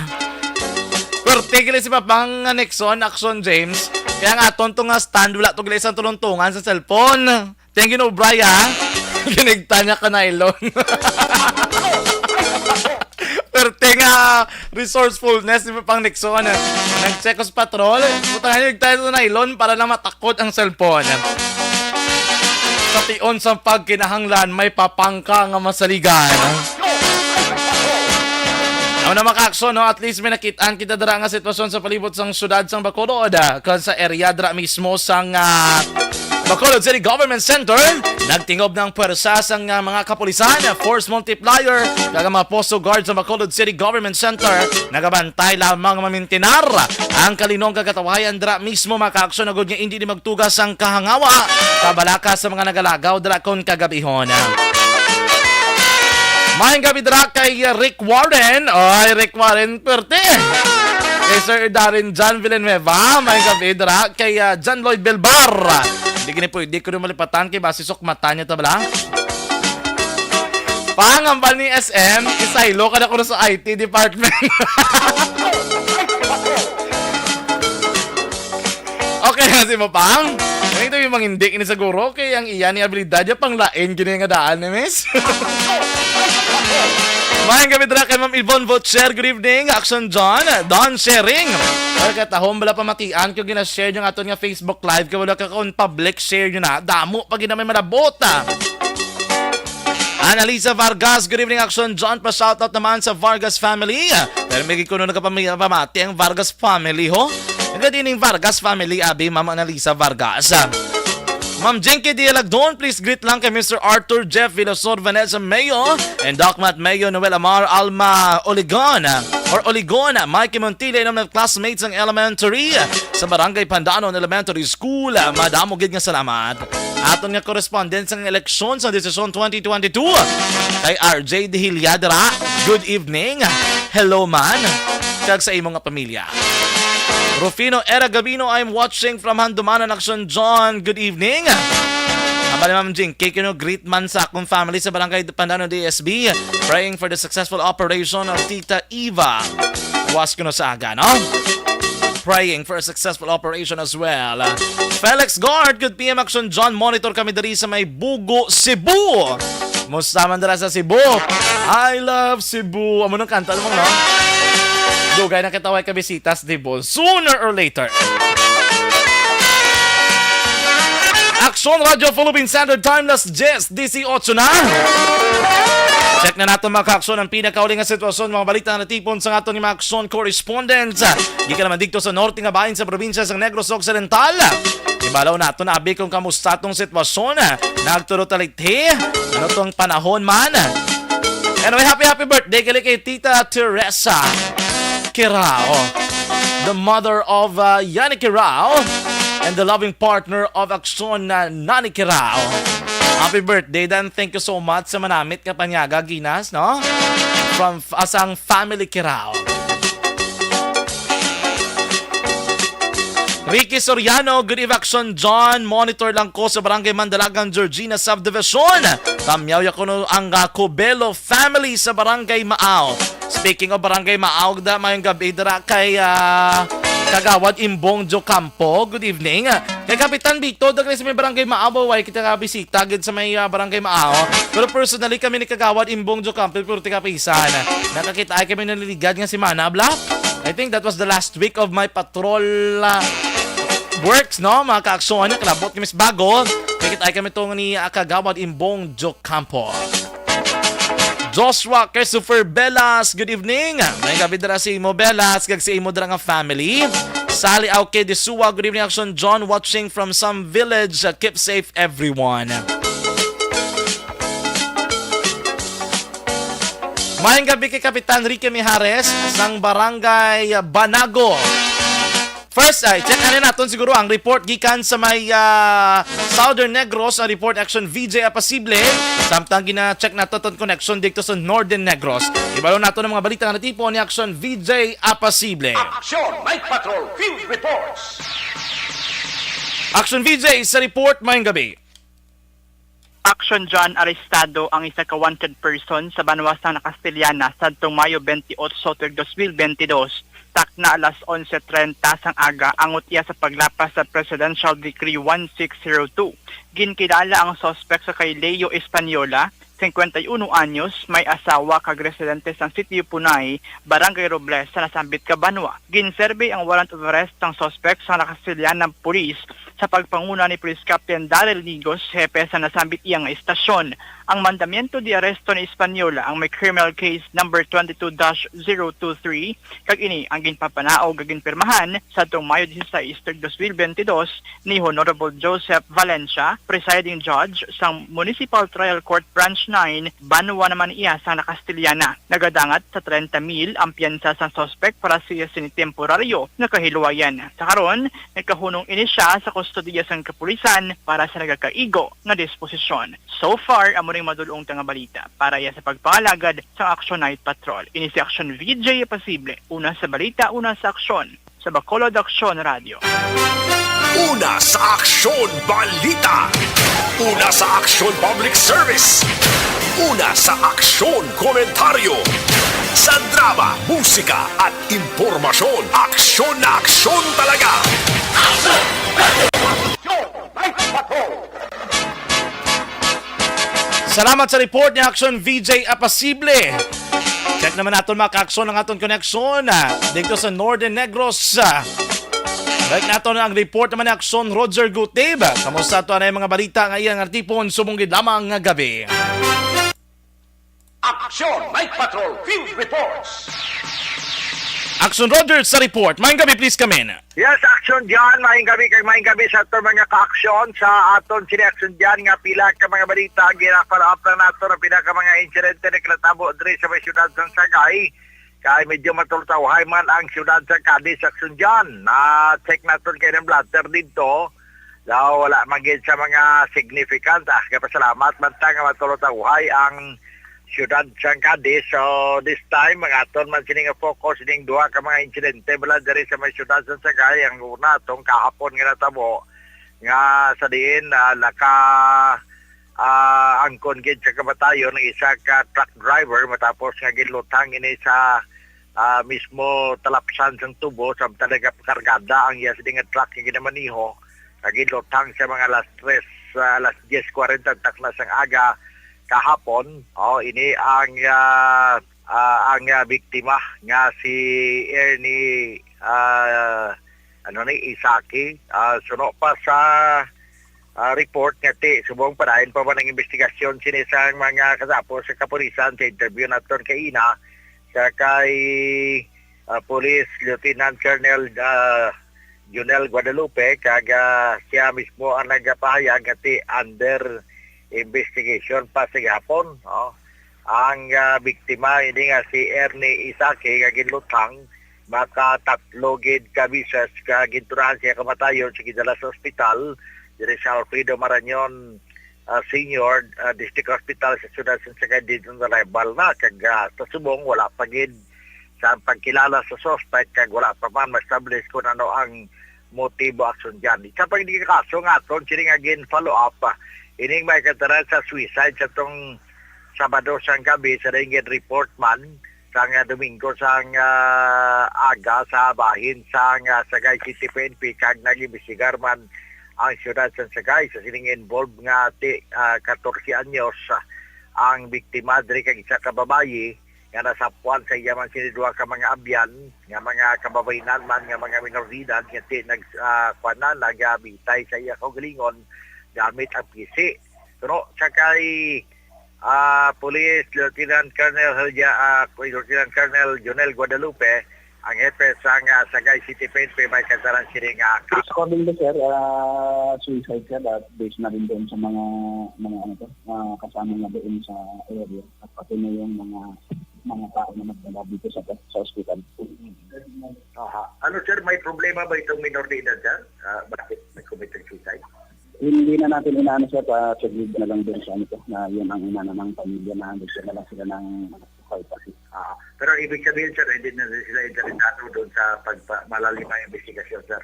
Perte gila si Papang Nixon, Action James. Kaya nga aton to nga stand, wala to gila isang tuluntungan sa cellphone. Thank you, no, Bri, ha? Ginigta niya ka nylon. Perte nga resourcefulness ni Pang Nixon. Nag-check ko sa patrol. Butangan niya, ginigta niya sa nylon para lang matakod ang cellphone. Sa tion sa pagkinahanglan, may papangka nga masaligan. Ano na, mga ka-aksyon, no? At least may nakitaan kita dira nga sitwasyon sa palibot sang syudad sang Bacolod, ah, kag sa area dira mismo sang, ah, Bacolod City Government Center, nagtingob na ang pwersa sang, ah, mga kapulisan, force multiplier, kag ang mga posto guard sa Bacolod City Government Center nagabantay lamang mamintinar ang kalinon kag katawayan dira mismo, mga kaaksyon, agod nga indi ni magtugas ang kahangawa, kabalaka sa mga nagalagaw dira kon kagabihon. Maayong gabi dira kay Rick Warren. Oy, Rick Warren, perte. Kay Sir Darren John Villanueva. Maayong gabi dira kay, ah, John Lloyd Belbar. Hindi gini pwede ko rin malipatan kay basi sukmatan niya ta bala. Pangambal ni S M, isaylo ka na kuno sa I T department. Okay, si Mapang. Ang ito yung mangindik ni siguro kay ang iya ni abilidad niya pang lain gini nga daan ni Miss. Maayong gabi dira kay Ma'am Yvonne Butcher. Good evening, Action John. Don Sharing. Ay, katahom bala pamatian ko gina-share yung aton nga Facebook Live kay wala ka kon public share yun na. Damo pa gina may malabot, ah. Annalisa Vargas, good evening, Action John. Pa-shoutout naman sa Vargas family. Pero may kuno nagapamati ang Vargas family, ho. Good evening, Vargas family, abi, Ma'am Annalisa Vargas. Ma'am Jinky Dialagdon, please greet lang kay Mister Arthur Jeff Villasor, Vanessa Mayo, and Doc Matt Mayo, Noel Amar, Alma Oligon, or Oligon, Mikey Montilla, inom ng classmates ng elementary sa Barangay Pandanon Elementary School. Madamo gid nga salamat. Aton nga correspondent sang eleksyon sa desisyon twenty twenty-two, kay R J Dihilya dira. Good evening. Hello man. Kag sa imo nga pamilya. Rufino Era Gabino, I'm watching from Handumanan, Action John. Good evening. Ang bali, Ma'am Jing, kay kino greet man sa akong family sa Barangay Pandano D S B. Praying for the successful operation of Tita Eva. Was kuno sa aga, no? Praying for a successful operation as well. Felix Guard, good P M Action John, monitor kami diri sa may Bugo, Cebu. Musta man dira sa Cebu? I love Cebu. Amo nang kanta mo, no? Dugay na kita way kabisitas, di ba? Sooner or later. Action Radio Philippine Standard Time, las diyes dieciocho na. Check na nato, mga ka-aksyon, ang pinakauli nga sitwasyon, mga balita nga natipon sa aton nga mga aksyon correspondent. Gikan naman dito sa norte nga bahin sa probinsya sa Negros Occidental. Ibalaw nato na abi kung kamusta tong sitwasyon. Nagturo talithi. Ano tong panahon man? Anyway, happy, happy birthday gali kay Tita Teresa Kirao, the mother of, uh, Yani Kirao, and the loving partner of Action na Nani Kirao. Happy birthday, Dan. Thank you so much sa manamit nga panyaga, Ginas, no? From f-, asang family Kirao. Ricky Soriano, good eve, Action John. Monitor lang ko sa Barangay Mandalagan, Georgina Subdivision. Kamyaw ya kuno ang, ah, Cubelo family sa Barangay Maaw. Speaking of Barangay Maaw, da, mayong gabi dira kay, ah, Kagawad Imbong Jocampo. Good evening. Kay Kapitan Bito, dagre sa may Barangay Maaw, way kita nga bisita gid sa may, ah, Barangay Maaw. Pero personally, kami ni Kagawad Imbong Jocampo, pero tiga Pisan. Nakakita ay kami naliligad nga si Mana Black. I think that was the last week of my patrol, ah, works, no? Mga kaaksyon, nakalabot kami sa bago. Nakita ay kami tong ni, ah, Kagawad Imbong Jocampo. Joshua Christopher Belas, good evening. May gabi dira si imo, Belas, kag si imo dira nga family. Sally Auke de Sua, good evening, Action John, watching from some village. Uh, keep safe, everyone. Mayong gabi kay Kapitan Ricky Mijares sang Barangay Banago. First, ay, check na naton siguro ang report gikan sa may, ah, Southern Negros, ang report Action V J Apasible. Samtang gina-check nato ton connection dito sa Northern Negros. Ibalo nato ng mga balita nga natipon ni Action V J Apasible. Action Night Patrol Field Reports. Action V J sa report, mayong gabi. Action John, arestado ang isa ka wanted person sa banwa sang Nakastiliana sadtong Mayo twenty-eight tuig dos mil twenty-dos, takna alas onse trenta sang aga, angot iya sa paglapas sa Presidential Decree one six zero two. Ginkilala ang suspect sa kay Leo Española, cincuenta y uno anyos, may asawa kag residente sang Sitio Punay, Barangay Robles, sa nasambit ka banwa. Ginsurvey ang warrant of arrest sang suspect sang Nakastiliana Police sa pagpanguna ni Police Captain Daryl Nigos, hepe sa nasambit iya nga istasyon. Ang mandamiento de arresto ni Española, ang may criminal case number twenty-two dash zero two three, kag ini ang ginpapanaog kag ginpirmahan sa atong Mayo dieciséis, tuig dos mil bentidós, ni Honorable Joseph Valencia, Presiding Judge sang Municipal Trial Court Branch nine, banwa naman iya sang Nakastiliana. Nagadangat sa treinta mil ang piyansa sang suspek para sa iya sini temporaryo nga kahiluwayan. Sa karon, nagkahunong ini sia sa kustodiya sang kapulisan para sa nagakaigo nga disposisyon. So far, amo ning madul-ong ta nga balita para iya sa pagpangalagad sang Action Night Patrol. Ini si Action V J Pasible, una sa balita, una sa aksyon, sa Bacolod Aksyon Radio. Una sa Aksyon Balita. Una sa Aksyon Public Service. Una sa Aksyon Komentaryo. Sa drama, musika at impormasyon, aksyon na aksyon talaga. Salamat sa report ni Action V J Apasible. Check naman naton, mga kaaksyon, ang aton koneksyon, ah, dito sa Northern Negros. Ah, check naton ang report naman ni Action Roger Gutib. Kamusta to, anay mga balita nga iyang atipon subong gid lamang nga gabi? Action Night Patrol Field Reports. Action Roger sa report. Maayong gabi, please come in. Yes, Action John. Maayong gabi kag maayong gabi sa aton mga kaaksyon sa aton sini Action John nga pila ka mga balita ang gina-follow up na nato ang pila ka mga insidente nga natabo diri sa may siyudad sang Sagay. Kay medyo matultawhay man ang siyudad sa Cadiz, Action John. Na-check naton kay ng blotter dito. Daw wala man gid sa mga significant. Ah, kay pasalamat man ta nga matultawhay ang siyudad sang Cadiz. So, this time, ang aton man sini nga focus ning duha ka mga insidente bala diri sa may siyudad sang Sagay. Ang una, tong kahapon nga natabo nga sa diin, ah, naka, ah, angkon gid sa kamatayon ang isa ka truck driver matapos nga ginluthang ini sa, ah, mismo talapsan sang tubo samtang nagapakargada ang iya sini nga truck nga ginamaniho. Kag ginluthang sa mga alas tres, ah, alas diez cuarenta takna sang aga kahapon. Oh, ini ang, ah, ah, ang, ah, biktima nga si Ernie, ah, ano ni, Isaki. Ah, suno pa sa, ah, report nga ti subong padayon pa man ang investigasyon sini sang mga katapo sa kapulisan sa interview naton kay ina sa kay, ah, Police Lieutenant Colonel, ah, Junel Guadalupe, kag, ah, siya mismo ang nagapahayag nga ti under investigation pa sa gihapon, no? Ang, ah, biktima ini nga si Ernie Isaki nga ginluthang makatatlo gid ka beses ka gintunahan siya kamatayon sa gidala sa ospital diri sa Alfredo Marañon, ah, Senior, ah, District Hospital sa siyudad sa Sagay. Didto na-libal na kag, ah, sa subong wala pa gid sa pagkilala sa suspect kag wala pa man ma-establish kung ano ang motibo, Action John. Isa pa gid ka kaso nga aton sini nga gin-follow up, ah, ining may kataran sa suicide sa tong Sabado sang gabi sa ringin report man sang, ah, Domingo sang, ah, aga sa bahin sang, ah, Sagay City P N P kag nag-imbestigar man ang siyudad sa Sagay sa sining involved nga ti, ah, katorse anyos, ah, ang biktima diri kag isa ka babayi nga nasapuan sa iya man sini duha ka mga abyan nga mga kababayinan man nga mga minor de edad nga ti nag, ah, kuan na, nagabitay sa iya kaugalingon gamit ang pisi. Pero sa kay, ah, Police Lieutenant Colonel Helja, ah, Lieutenant Colonel Jonel Guadalupe, ang hepe sang, ah, Sagay City P N P, may kataran sini nga ka- Accordingly, sir, ah, suicide, sir, at based na rin doon sa mga, mga ano to, mga kasama na doon sa area at pati na yung mga, mga tao na nagdala dito sa, sa ospital. Aha. Ano, sir, may problema ba itong minor de edad, sir? Ah, bakit nag-commit ng suicide? Hindi na natin inaano, sir, pa-, submit na lang din sa ano to, na yun ang inano ng pamilya na gusto na lang sila ng privacy. Ah, pero ibig sabihin, sir, hindi na sila interesado doon sa pagpa-, malalim ang investigasyon, sir?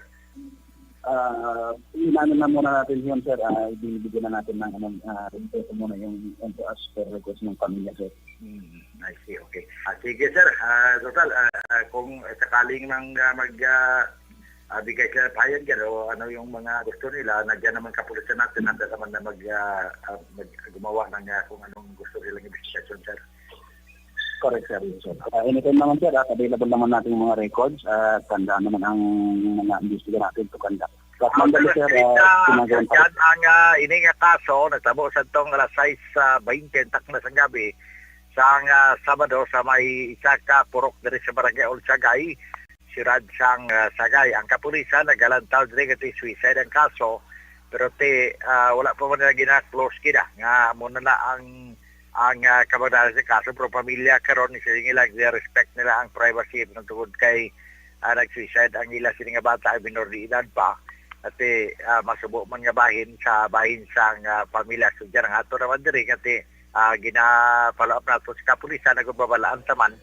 Ah, inaano na muna natin yun, sir. Ah, ibibigyan na natin ng, ano, ah, respeto muna yung, yung as per request ng pamilya, sir. Hmm, I see. Okay. Ah, sige, sir. Ah, total, ah, ah, kung sakaling mang, ah, mag, ah, ah, bigay sila pahayag yan o ano yung mga gusto nila, nandiyan naman kapulisan natin, handa naman na mag, ah, ah, mag-, gumawa ng, ah, kung anong gusto nilang investigasyon, sir. Correct, sir. Yes, sir. Ah, anytime naman, sir, ah, available naman natin yung mga records at handa naman ang mga imbestiga natin to conduct. Sa Mandalay, sir, ah, Sa ginagawa pa. Yan ang, ah, ini nga kaso, natabo sa tong alas sais, ah, baynte ang takna sang gabi, sang, ah, Sabado, sa may isa ka purok diri sa Barangay Old Sagay, siyudad sang, ah, Sagay. Ang kapulisan nagalantaw diri nga ti suicide ang kaso, pero ti, ah, wala pa man nila gina-close gid, ah, nga amo na na ang, ang, ah, kabanalan sa kaso. Pero pamilya karon, isa nila, respect nila ang privacy, tungod kay, ah, nag-suicide ang ila sini nga bata, ay minor de edad pa. Ati, ah, masubo man nga bahin sa bahin sang, ah, pamilya. So, dyan ang ato naman diri nga ti, ah, gina-follow up nato sa kapulisan, nagbabalaan taman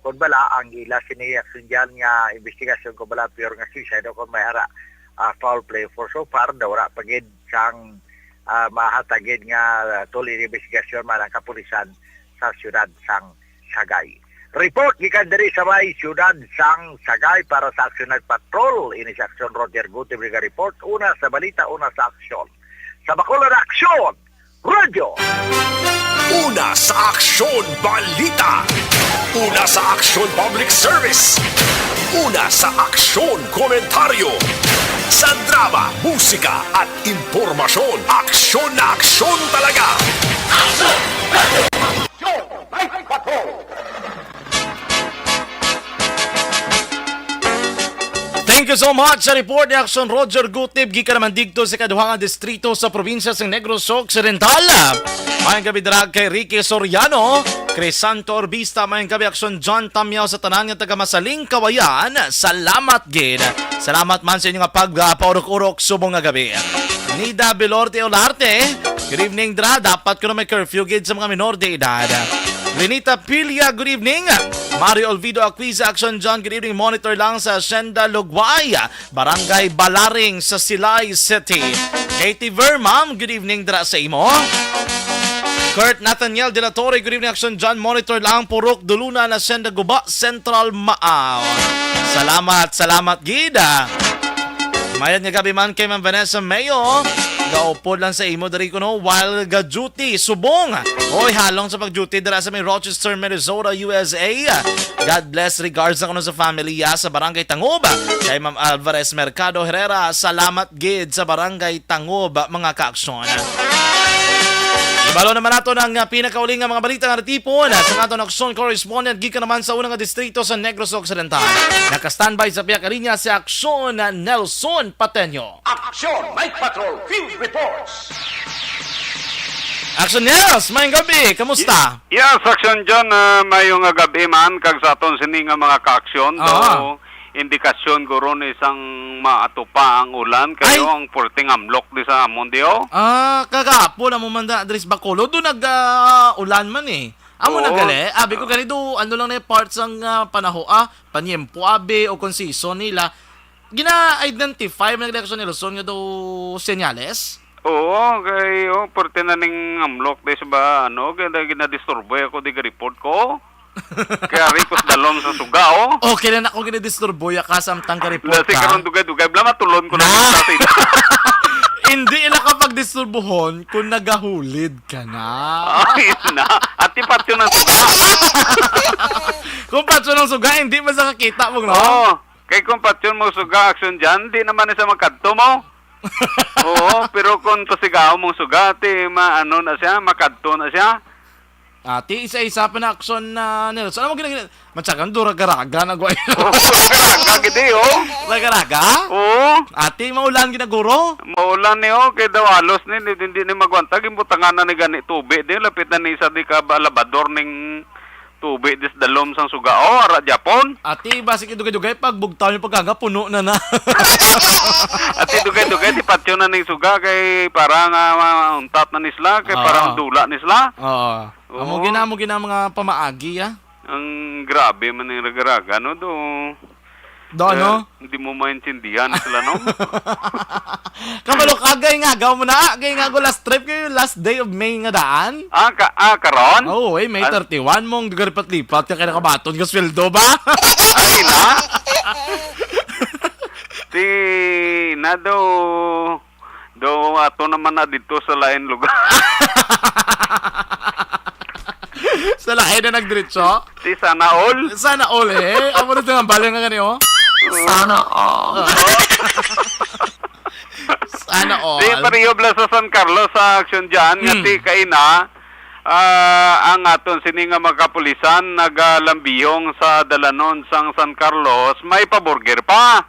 kung bala ang ila sini aksyon dyan nga investigasyon kung bala pure nga suicide o kung may ara, ah, foul play. For so far, daw wala pa gid sang, ah, mahatagid nga, ah, tuloy nga investigasyon man ang kapulisan sa siyudad sang Sagay. Report gikan diri sa may siyudad sang Sagay para sa Aksyon Night Patrol. Ini si Aksyon Roger Gutib nga report. Una sa balita, una sa aksyon. Sa Bacolod Aksyon, Radyo. Una sa Aksyon Balita. Una sa Aksyon Public Service. Una sa Aksyon Komentaryo. Sa drama, musika at impormasyon, aksyon na aksyon talaga. Thank you so much sa report ni Aksyon Roger Gutib, gikan naman digto sa kaduhang distrito sa probinsya sa Negros Occidental. Maayong gabi dira kay Ricky Soriano, Crisanto Orbista, maayong gabi Aksyon John Tamyaw sa tanan nga taga Masaling, Kawayan. Salamat gid. Salamat man sa inyo nga pag, ah, paurok-urok subong nga gabi. Nida Belorte Olarte, good evening dra. Dapat kuno may curfew gid sa mga minor de edad. Lenita Pilia, good evening. Mario Olvido Aquiza, Action John, good evening. Monitor lang sa Hacienda Lugway, Barangay Balaring sa Silay City. Katie Ver, ma'am, good evening dra sa imo. Kurt Nathaniel de la Torre, good evening, Action John. Monitor lang, Purok Dulunan, Hacienda Guba, Central Maaw. Salamat, salamat gid, ah. Mayad nga gabi man kay Ma'am Vanessa Mayo. Gaupod lang sa imo diri kuno while ga-duty subong. Hoy, halong sa pag-duty dira sa may Rochester, Minnesota, U S A. God bless, regards sa kuno sa family, ah, sa Barangay Tangob. Kay Ma'am Alvarez Mercado Herrera, salamat gid sa Barangay Tangob, mga kaaksyon. Ibalo naman nato ang, ah, pinakauling nga mga balita nga natipon, ah, sa aton aksyon correspondent gikan naman sa unang nga distrito sa Negros Occidental. Naka-standby sa pihak linya si Aksyon Nelson Pateño. Aksyon Night Patrol Field Reports. Aksyon Nels, maayong gabi. Kamusta? Yes, Aksyon John, ah, maayong nga gabi man kag sa aton sini nga mga kaaksyon. Ah. Daw, indikasyon guro ni sang maatupa ang ulan, kay ang puwerteng amlok di sa amon di, oh. Ah, kagahapon amo man da diri sa Bacolod, do nag, ah, ulan man, eh. Amo na gali. Abi ko gani do, ano lang na yung part sang, ah, panaho, ah, panyempo, abi, o kung season nila. Gina-identify man nila sa Nelson nga do senyales? Oo, kay, oh, parte na ning amlok di sa ba, ano, kaya na ginadisturbo ako di report ko. Kaya rikos dalom sa suga, oh. Okay na ako ginadisturbo ya ka samtang ka report. Nasi ka. Karon dugay-dugay, bla matulon ko na. Hindi ila ka pagdisturbuhon kung nagahulid ka na. Ay, na. Ati patyo ng suga. Kung patyo ng suga, hindi ba sa kakita mo, no? Oo. Kay kung patyon mo suga action dyan, di naman siya magkadto mo. Oo, pero kung pasigaw mong suga, ti ma-, ano na siya, makadto na siya. Ati, isa-isa pa na action na Nelson. Ano mo gina-, gina-, matyagan do, raga-raga na guay. Oo, raga-raga, gidi, oh. Raga-raga? Oo. Ati, maulan ginaguro? Maulan ni, oh, kay daw halos ni, hindi, hindi ni magwanta, gimbutangan na ni gani tubi, di, lapit na ni sa di ka ba, labador ning tubi dis dalom sang suga. Oh, ara Japon. Ati, basi kay dugay-dugay, pag bugtaw yung pagkanga, puno na na. Ati, dugay-dugay, di patyo na ning suga, kay para nga mauntat na ni sila, kay para, ah, dula ni sila. Oo. Oo. Amo gina, amo gina mga pamaagi, ah. Ang grabe man yung raga-raga, no, do. Do, eh, ano? Hindi mo maintindihan sila, no? Kabalo ka, gay nga, gaw mo na, gay nga, go last trip kayo, last day of May nga daan. Ah, ka-, ah, karon? Oo, eh, May, ah, thirty-one, mong gagaripat-lipat ka kaya nakabaton ka sweldo ba? Ay, na? Ti, na do, do, ato naman na dito sa lain lugar. Sa lain na nagdiretso? Ti, sana all. Sana all, eh. Amo na ito nga, bali nga gani, oh. Sana all. Oo. Di pareho bala sa San Carlos sa aksyon dyan, nga Hmm. ti kaina, ah, ang aton sini nga mga kapulisan nagalambihong sa dalanon sang San Carlos, may pa-burger pa.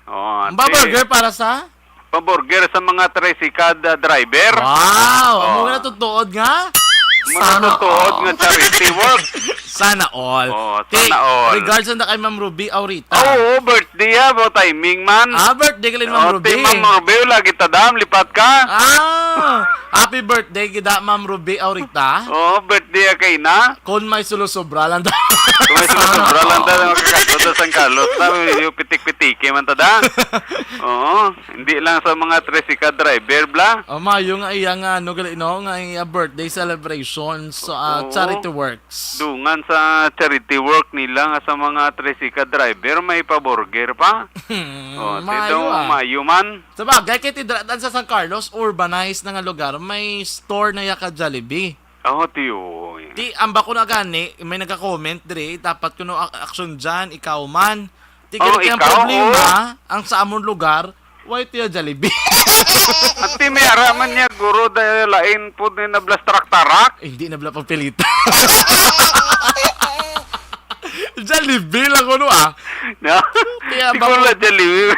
Oh, Ang ti- pa-burger para sa? Pa-burger sa mga tricycle, ah, driver. Wow! Amo Oh. nga natutuod nga? Mga Sana natutuod all. nga charity work. Sana all. Oh, Ti, sana all. Regards na kay Ma'am Ruby Aurita. Ah, oo, birthday ya, bo, timing man. Ah, birthday ka rin, Ma'am Oh, Ruby. Ti Ma'am Ruby, lagi tadam, lipat ka. Ah, happy birthday gid, Ma'am Ruby Aurita. Oh, birthday ya kay na. Kung may sulo-sobra lang ta. Kung may sulo-sobra lang ta, makakadto ta San Carlos na, yung pitik-pitiki man ta da. Oo, hindi lang sa mga tricycle driver, bla. Oh, mayo nga iya nga, ano, gali, no, nga iya birthday celebration sa, ah, Oo. charity works. Dungan sa charity work nila nga sa mga tricycle driver, may pa-burger pa. Hmm, Oh, mayo, daw ah. mayo man. Sa bagay, kay ti dira sa San Carlos, urbanized na nga lugar, may store na ya ka Jollibee. Oh, tiyo. Ti, ang bako na gani, may nagka-comment diri, dapat kuno ak-, aksyon dyan, ikaw man. Ti, Oh, gani kay ang ikaw, problema, oh. ang sa amon lugar, why tiyo Jollibee? Ati, may ara man niya, guro, dahil lain po din na blastrak-tarak. Eh, hindi na bala pagpilita. Jollibee lang kuno, ah. No? Kaya Di ba ko ko wala Jollibee.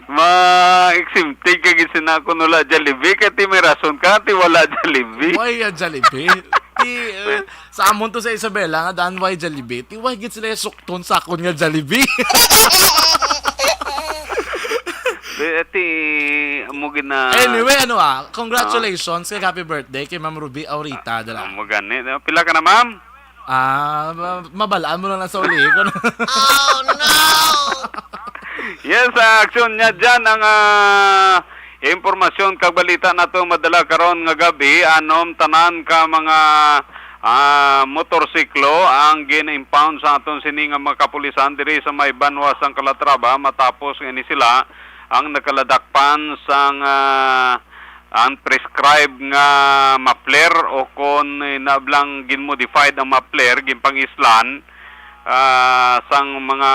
Ma-exempted ka gid sina kung wala Jollibee. Kaya ti may rason ka, ti wala Jollibee. Why ya Jollibee? Ti, eh, sa amon to sa Isabela, nga daan why Jollibee. Ti why gid sila sukton sa akon nga Jollibee? Di, ti, amo gid na Anyway, ano ah, congratulations kay happy birthday kay Ma'am Ruby Aurita, dala. Amo gani. Pila ka na, ma'am? Ah, ma-, mabalaan mo na lang sa uli. Oh, no! Yes, sa aksyon niya dyan ang, ah, impormasyon kag balita nato madala karon nga gabi, anom tanan ka mga, ah, motorsiklo ang gin-impound sa aton sini nga mga kapulisan diri sa may banwa sang Calatrava matapos nga ini sila ang nakaladakpan sang, ah, ang prescribed nga muffler o kon, eh, nablang gin-modified ang muffler, ginpang-islan, ah, sang mga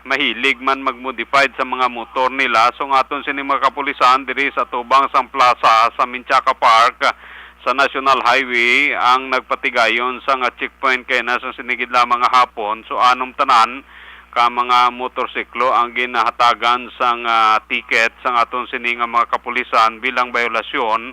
mahilig man mag-modified sa mga motor nila. So, nga aton sini mga kapulisan diri sa tubang sang plaza sa Menchaca Park sa National Highway ang nagpatigayon sa nga checkpoint kay na sa sinigid lamang nga hapon. So, anom tanan ka mga motorsiklo ang ginahatagan sang, ah, ticket sang aton sini nga mga kapulisan bilang bayolasyon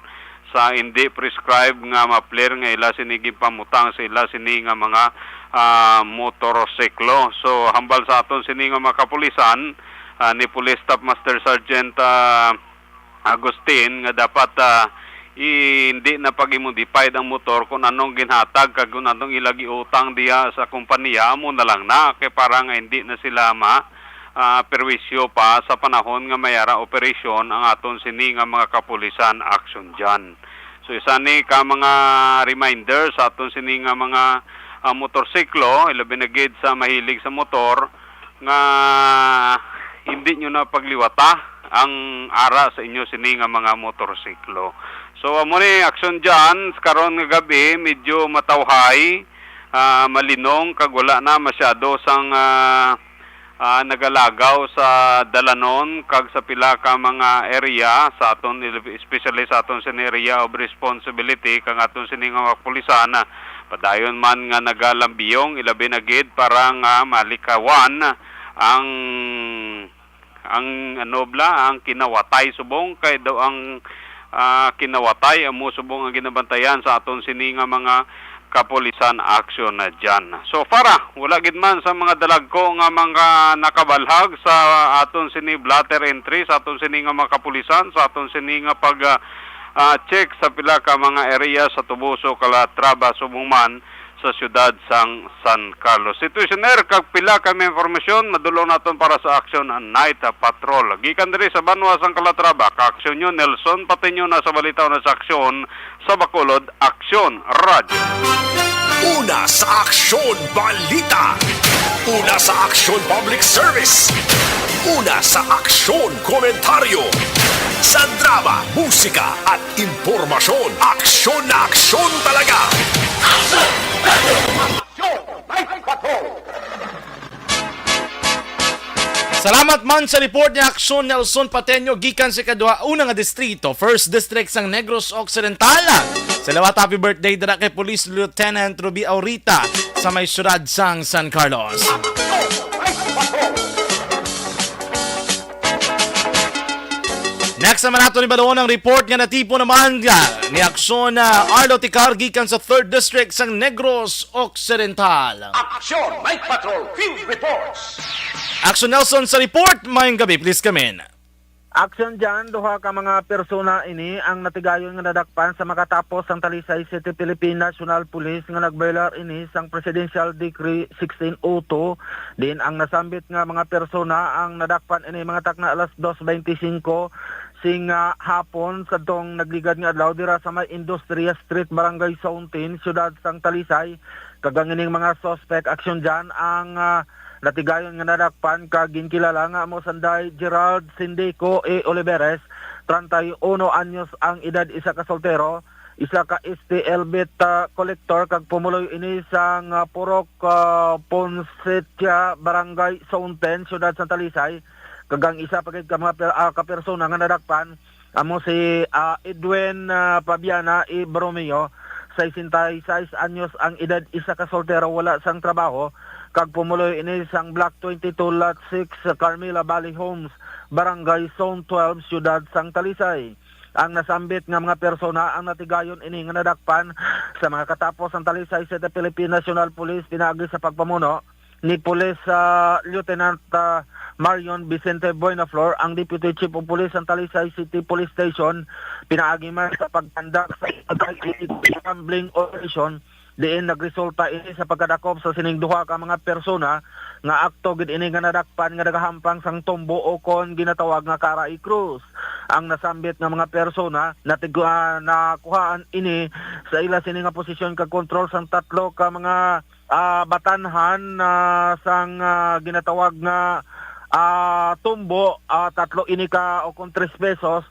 sa indi prescribed nga muffler nga ila sini ginpamutang sa ila sini nga mga, ah, motorsiklo. So, hambal sa aton sini nga mga kapulisan, ah, ni Police Staff Master Sergeant, ah, Agustin nga dapat, ah, i-, hindi na pag-i-modified ang motor kung anong ginhatag kag kung anong ila giutang diya sa kompanya, amo na lang na, kay para nga hindi na sila ma, ah, perwisyo pa sa panahon nga may ara operasyon ang aton sini nga mga kapulisan aksyon dyan. So, isa ni ka mga reminder sa aton sini nga mga, ah, motorsiklo, ilabi na gid sa mahilig sa motor, nga hindi nyo na pagliwata ang ara sa inyo sini nga mga motorsiklo. So, amo ni aksyon dyan, karon nga gabi, medyo matawhay, ah, malinong, kag wala na masyado sang, ah, ah, nagalagaw sa dalanon kag sa pila ka mga area sa aton, especially sa aton sini area of responsibility kang aton sini nga mga kapulisan, ah, padayon man nga nagalambiyong, ilabi na gid para nga malikawan ang, ang ano bala, ang kinawatay subong, kay daw ang, ah, kinawatay amo subong ang ginabantayan sa aton sini nga mga kapulisan aksyon na dyan. So far, ah, wala gid man sa mga dalagko nga mga nakabalhag sa aton sini blotter entry, sa aton sini nga mga kapulisan, sa aton sini nga pag, ah, ah, check sa pila ka mga area sa Toboso, Calatrava, subong man sa siyudad sang San Carlos. Situationer kag pila ka mga impormasyon madulong naton para sa Action Night Patrol. Gikan diri sa banwa sang Calatrava, ka-aksyon nyo, Nelson Patiño, na sa balita na sa aksyon sa Bacolod Aksyon Radyo. Una sa aksyon, balita. Una sa aksyon, public service. Una sa aksyon, komentaryo. Sa drama, musika, at impormasyon, aksyon na aksyon talaga. Aksyon! Night Patrol! Salamat man sa report ni Aksyon Nelson Pateño gikan sa ikaduha una nga distrito, First District sang Negros Occidental. Salamat, happy birthday dira kay Police Lieutenant Ruby Aurita sa may siyudad sang San Carlos. Next naman nato ni balon ang report nga natipo naman nga ni Aksyon, ah, Arlo Ticar gikan sa Third District sang Negros Occidental. Aksyon Night Patrol Field Reports. Aksyon Nelson sa report, mayong gabi, please come in. Aksyon dyan, duha ka mga persona ini ang natigayon nga nadakpan sa makatapos sang Talisay City Philippine National Police nga nag-violar ini sang Presidential Decree sixteen oh two, diin ang nasambit nga mga persona ang nadakpan ini mga takna alas dos twenty-five sing, ah, hapon sadtong nagligad nga adlaw dira sa may Industria Street, Barangay Zone ten, siyudad sang Talisay. Kag ang ining mga suspect, aksyon dyan, ang, ah, natigayon nga nadakpan kag ginkilala nga amo sanday Gerald Sindico E. Oliveres, treinta y uno anyos ang edad, isa ka soltero, isa ka S T L bit, ah, collector, kag pumuloy ini sang, ah, Purok, ah, Ponsetia, Barangay Zone ten, Siyudad sang Talisay. Kag ang isa pa gid ka mga per-, ah, ka persona nga nadakpan amo si, ah, Edwin, ah, Pabiana E. Bromeo, sesenta y seis anyos ang edad, isa ka soltero, wala sang trabaho, kag pumuloy ini sang Block twenty-two, Lot six, Carmela Valley Homes, Barangay Zone twelve, Siyudad sang Talisay. Ang nasambit nga mga persona ang natigayon ini nga nadakpan sa mga katapos ang Talisay City Philippine National Police pinaagi sa pagpamuno ni Police, ah, Lieutenant, ah, Marion Vicente Buenaflor, ang Deputy Chief of Police sa Talisay City Police Station, pinaagi man sa pagkandak sa gambling operation, diin nagresulta ini sa pagkadakop sa sining duha ka mga persona nga akto gid ini nga nadakpan nga nagahampang sang tumbo o kon ginatawag nga cara y cruz. Ang nasambit nga mga persona natig-, ah, nakuhaan ini sa ila sini nga posisyon kag kontrol sang tatlo ka mga, ah, batanhan, ah, sang, ah, ginatawag nga, ah, tumbo, ah, tatlo ini ka o kon tres pesos,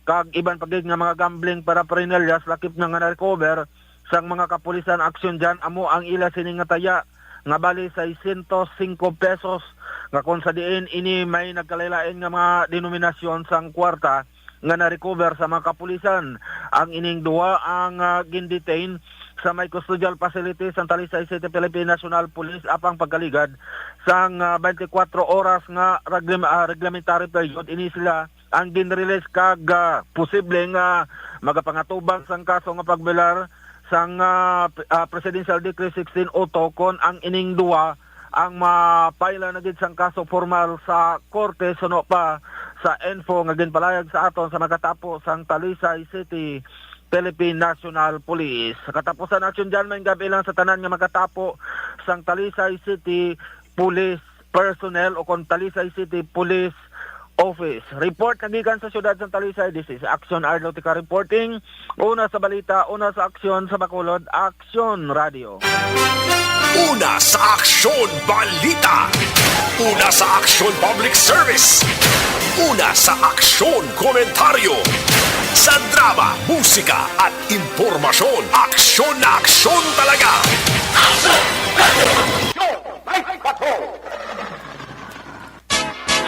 kag iban pa gid nga mga gambling paraphernalia, lakip na nga na-recover sang mga kapulisan aksyon dyan, amo ang ila sini nga taya nga bali seiscientos cinco pesos, nga kung sa diin ini may nagkalain-lain nga mga denominasyon sang kwarta nga na-recover sa mga kapulisan. Ang ining duha ang, ah, gindetain sa may custodial facility sang Talisay City Philippine National Police apang pagkaligad sang, ah, twenty-four oras nga reglem-, ah, reglementary period, ini sila ang ginrelease kag, ah, posible nga magapangatubang sang kaso nga pagbilar sang, ah, p-, ah, Presidential Decree sixteen oh two kon ang ining duha ang mapaila na gid sang kaso formal sa korte suno pa sa info nga ginpalayag sa aton sa makatapo sang Talisay City Philippine National Police. Sa katapusan, aksyon dyan, may gabi lang sa tanan nga makatapo sang Talisay City Police personnel o kon Talisay City Police Office. Report nagikan sa siyudad sang Talisay. This is Action Arlo Tika reporting. Una sa balita, una sa aksyon sa Bacolod, Aksyon Radio. Una sa Aksyon Balita. Una sa Aksyon Public Service. Una sa Aksyon Komentaryo. Sa drama, musika, at impormasyon, aksyon na aksyon talaga.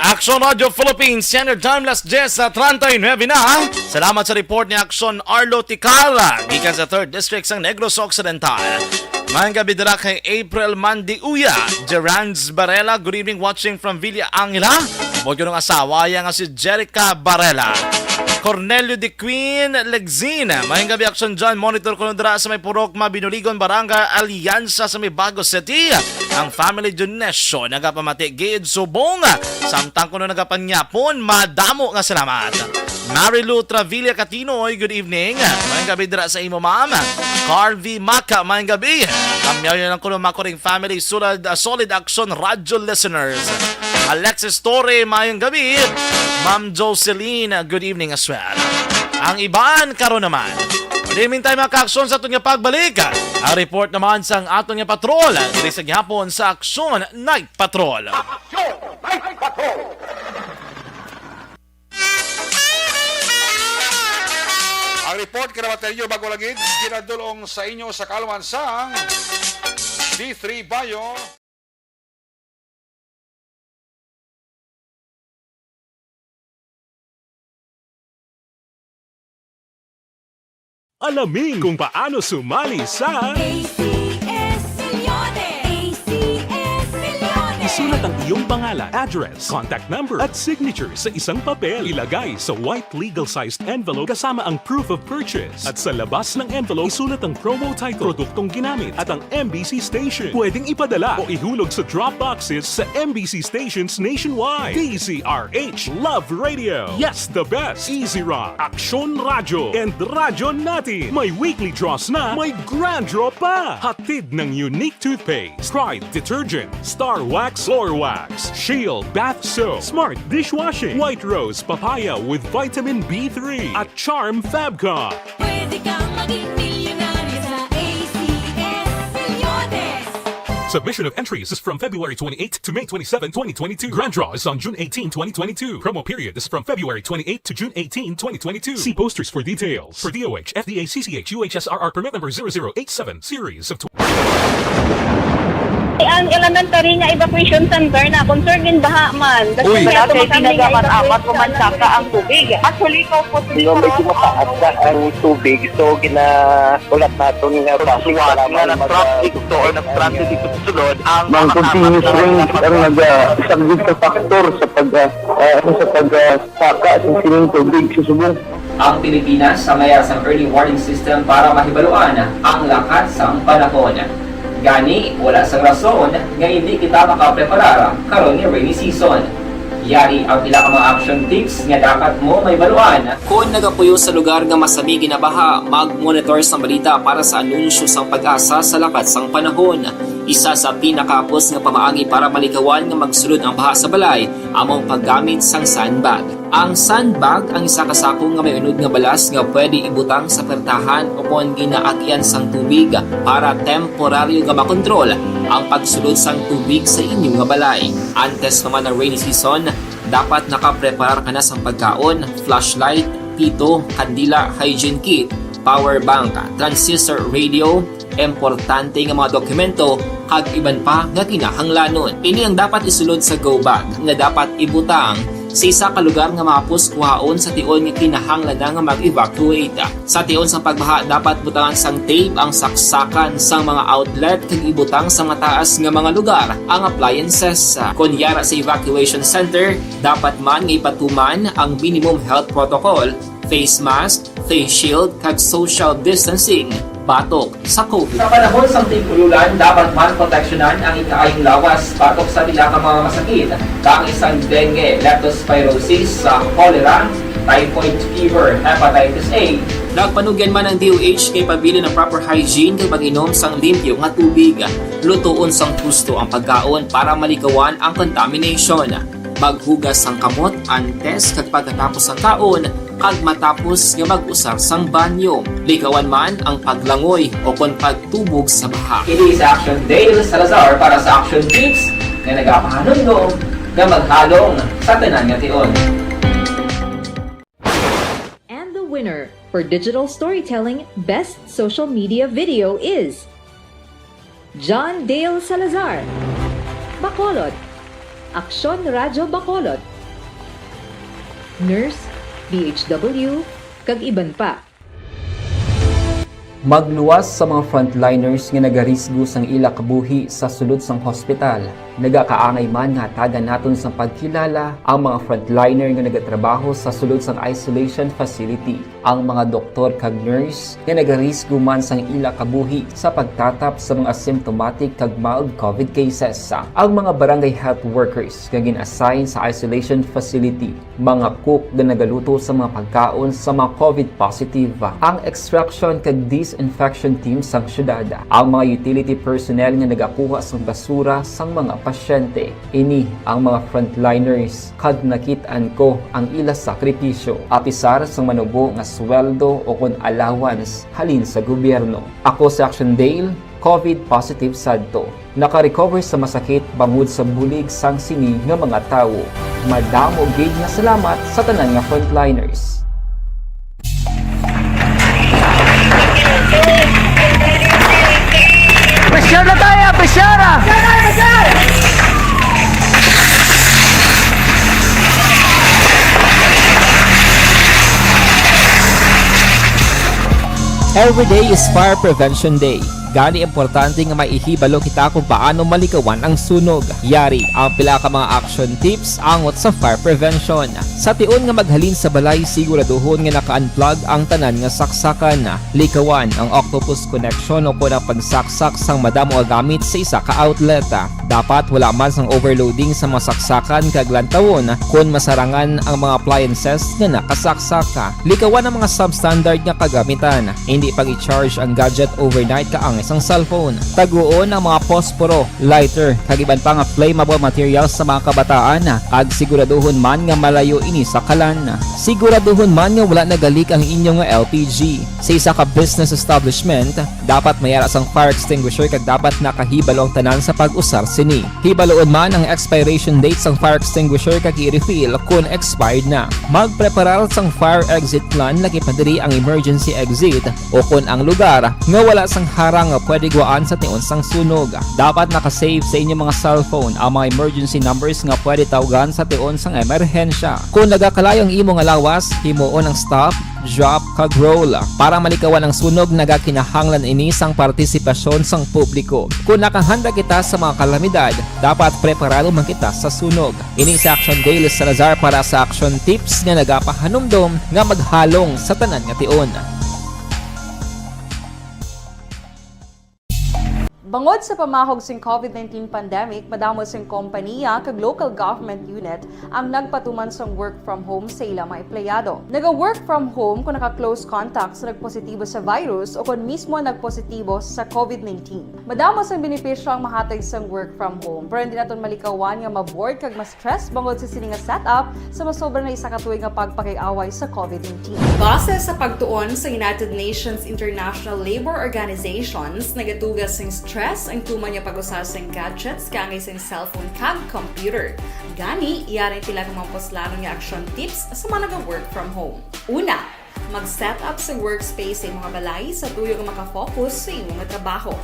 Action Radio Philippines Standard Time, las diyes sa treinta y nueve na. Salamat sa report ni Action Arlo Ticara, gikan sa Third District sang Negros Occidental. Mayong gabi dira kay April Mandiuya, Gerans Barela, good evening, watching from Villa Angela. Mo gyud ang asawa iya nga si Jerica Barela. Cornelio de Queen Legzin, mayong gabi, Action John, monitor ko dira sa may Purok Mabinuligon, Barangay Alianza sa may Bago City. Ang family Dionisio nagapamati gid subong, samtang kuno nagapanyapon, madamo nga salamat. Marilu Travilla Catinoy, good evening. Mayong gabi dira sa imo, ma'am. Carl V Maca, mayong gabi. Kamyaw lang kuno, Makuring family, solid, ah, solid Action Radyo listeners. Alexis Torre, mayong gabi. Ma'am Jocelyn, good evening as well. Ang iban karon naman. In the meantime, mga ka-aksyon, sa aton nga pagbalik, ang report naman sang aton nga patrol diri sa gihapon sa Aksyon Night Patrol. Action Night Patrol. Ang report kinabateryo bago lagi ginadulong sa inyo sa kaalwan sang D three Bio. Alamin kung paano sumali sa A C S Millones. A C S Millones. Isulat ang iyong pangalan, address, contact number, at signature sa isang papel. Ilagay sa white legal-sized envelope kasama ang proof of purchase. At sa labas ng envelope, isulat ang promo title, produktong ginamit, at ang M B C station. Pwedeng ipadala o ihulog sa drop boxes sa M B C stations nationwide. D Z R H Love Radio. Yes, the best. Easy Rock, Aksyon Radyo, and Radyo Natin. May weekly draws na, may grand draw pa. Hatid ng Unique Toothpaste, Pride Detergent, Star Wax Floor Wax, Shield Bath Soap, Smart Dishwashing, White Rose Papaya with Vitamin B three, at Charm Fab Cup. Pwede kang maging milyonaryo sa A C S Millones. Submission of entries is from February twenty-eighth to May twenty-seven, twenty twenty-two. Grand draw is on June eighteen, twenty twenty-two. Promo period is from February twenty-eighth to June eighteen, twenty twenty-two. See posters for details. For D O H, F D A, C C H, U H S R R permit number zero zero eight seven, series of Ang elementary nga evacuation center na concern gid baha man. Uy. Wala kay ginagamat-amat ko man saka ang tubig. Actually, ko po Yung medyo mataas na ang tubig, so ginaulat naton nga traffic, kailangan na mag- traffic to or na-stranded dito sa sulod ang Ang continuous rain ang naga-, isang big factor sa pag, ah, ah, ano, sa pag, ah, saka sa sining tubig sa subong. Ang Pilipinas sa mayas ang early warning system para mahibaluan ang lakat sang panahon. Gani, wala sang rason nga indi kita makapreparar karon nga rainy season. Yari ang pila ka mga action tips nga dapat mo mahibaluan. Kon nagapuyo sa lugar nga masami ginabaha, mag-monitor sang balita para sa anunsyo sang PAGASA sa lakat sang panahon. Isa sa pinakahapos nga pamaagi para malikawan nga magsulod ang baha sa balay amo ang paggamit sang sandbag. Ang sandbag ang isa ka sako nga may unod nga balas nga pwede ibutang sa puwertahan ukon ginaagyan sang tubig para temporaryo nga makontrol ang pagsulod sang tubig sa inyo nga balay. Antes pa man ang rainy season, dapat nakapreparar ka na sang pagkaon, flashlight, pito, kandila, hygiene kit, power bank, transistor radio, importante nga mga dokumento, kag iban pa nga kinahanglanon. Ini ang dapat isulod sa go bag nga dapat ibutang sa isa ka lugar nga mahapos kuhaon sa tion nga kinahanglan na nga mag-evacuate. Sa tion sang pagbaha, dapat butangan sang tape ang saksakan sang mga outlet kag ibutang sa mataas nga mga lugar ang appliances. Kon yara sa evacuation center, dapat man nga ipatuman ang minimum health protocol, face mask, face shield, kag social distancing batok sa COVID. Sa panahon sang tig-ululan, dapat man proteksyonan ang ikaayong lawas batok sa pila ka mga masakit, kaangay sang dengue, leptospirosis, sa cholera, typhoid fever, hepatitis A. Nagpanugyan man ang D O H nga ipabilin ang proper hygiene kag pag-inom sang limpyo nga tubig. Lutoon sang husto ang pagkaon para malikawan ang contamination. Maghugas sang kamot antes kag pagkatapos sang kaon, kag matapos nga mag-usar sang banyo. Likawan man ang paglangoy ukon pagtubog sa baha. Ini si Action Dale Salazar para sa Action Tips nga nagapahanumdom nga maghalong sa tanan nga tion. And the winner for Digital Storytelling Best Social Media Video is John Dale Salazar, Bacolod, Aksyon Radyo Bacolod, Nurse, D H W, kag iban pa. Magluwas sa mga frontliners nga nagarisgo sang ila kabuhi sa sulod sang hospital. Nagakaangay man nga hatagan naton sang pagkilala ang mga frontliner nga nagatrabaho sa sulod sang isolation facility. Ang mga doktor kag nurse nga nagarisgo man sang ila kabuhi sa pagtatap sa mga asymptomatic kag mild COVID cases. Ang mga barangay health workers nga gin-assign sa isolation facility, mga cook nga nagaluto sa mga pagkaon sa mga COVID positive, ang extraction kag disinfection team sang syudad, ang mga utility personnel nga nagakuha sang basura sang mga pasyente. Ini ang mga frontliners, kag nakit-an ko ang ila sakripisyo, apisar sang manubo nga sweldo ukon allowance halin sa gobyerno. Ako si Action Dale, COVID positive sadto. Naka-recover sa masakit bangod sa bulig sang sini nga mga tawo. Madamo gid nga salamat sa tanan nga frontliners. Pressure na tayo! Pressure na! Every day is Fire Prevention Day. Gani, importante nga maihibalo kita kung paano malikawan ang sunog. Yari ang pila ka mga action tips angot sa fire prevention. Sa tion nga maghalin sa balay, siguraduhon nga naka-unplug ang tanan nga saksakan. Likawan ang octopus connection o kon ang pagsaksak sang madamo nga gamit sa isa ka outlet. Dapat wala man sang overloading sa mga saksakan kag lantawon kon masarangan ang mga appliances nga nakasaksak. Likawan ang mga substandard nga kagamitan. Hindi pag-i-charge ang gadget overnight kaangay sang cellphone. Taguon ang mga posporo, lighter, kag iban pa nga flammable materials sa mga kabataan, kag siguraduhon man nga malayo ini sa kalan. Siguraduhon man nga wala nagalik ang inyo nga L P G. Sa isa ka business establishment, dapat may ara sang fire extinguisher kag dapat nakahibalo ang tanan sa pag-usar sini. Hibaloon man ang expiration date sang fire extinguisher kag i-refill kon expired na. Magpreparar sang fire exit plan, lakip na diri ang emergency exit, o kon ang lugar nga wala sang harang nga pwede guwaan sa tion sang sunog. Dapat naka-save sa inyo mga cellphone ang mga emergency numbers nga pwede tawgan sa tion sang emerhensya. Kon nagakalayo ang imo nga lawas, himuon ang stop, drop, kag roll. Para malikawan ang sunog, nagakinahanglan ini sang partisipasyon sang publiko. Kon nakahanda kita sa mga kalamidad, dapat preparado man kita sa sunog. Ini si Action Dale Salazar para sa Action Tips nga nagapahanumdom nga maghalong sa tanan nga tion. Bangod sa pamahog sing COVID nineteen pandemic, madamo sing kompaniya kag local government unit ang nagpatuman sang work from home sa ila mga empleyado. Naga-work from home kung naka-close contact sa nagpositibo sa virus o kon mismo nagpositibo sa COVID nineteen. Madamo sang benepisyo ang mahatag sang work from home, pero hindi naton malikawan nga ma-bored kag ma-stress bangod sa sini nga setup sa masobra na isa ka tuig nga pagpakig-away sa COVID nineteen. Base sa pagtuon sa United Nations International Labor Organizations, nagatuga sing stress ang tuman nga pag-usa sing gadgets kaangay sing cellphone kag computer. Gani, yari ang pila ka mga puslanon nga action tips sa mga naga-work from home. Una, mag-set up sa workspace sa imo nga balay sa tuyo nga maka-focus sa imo nga trabaho.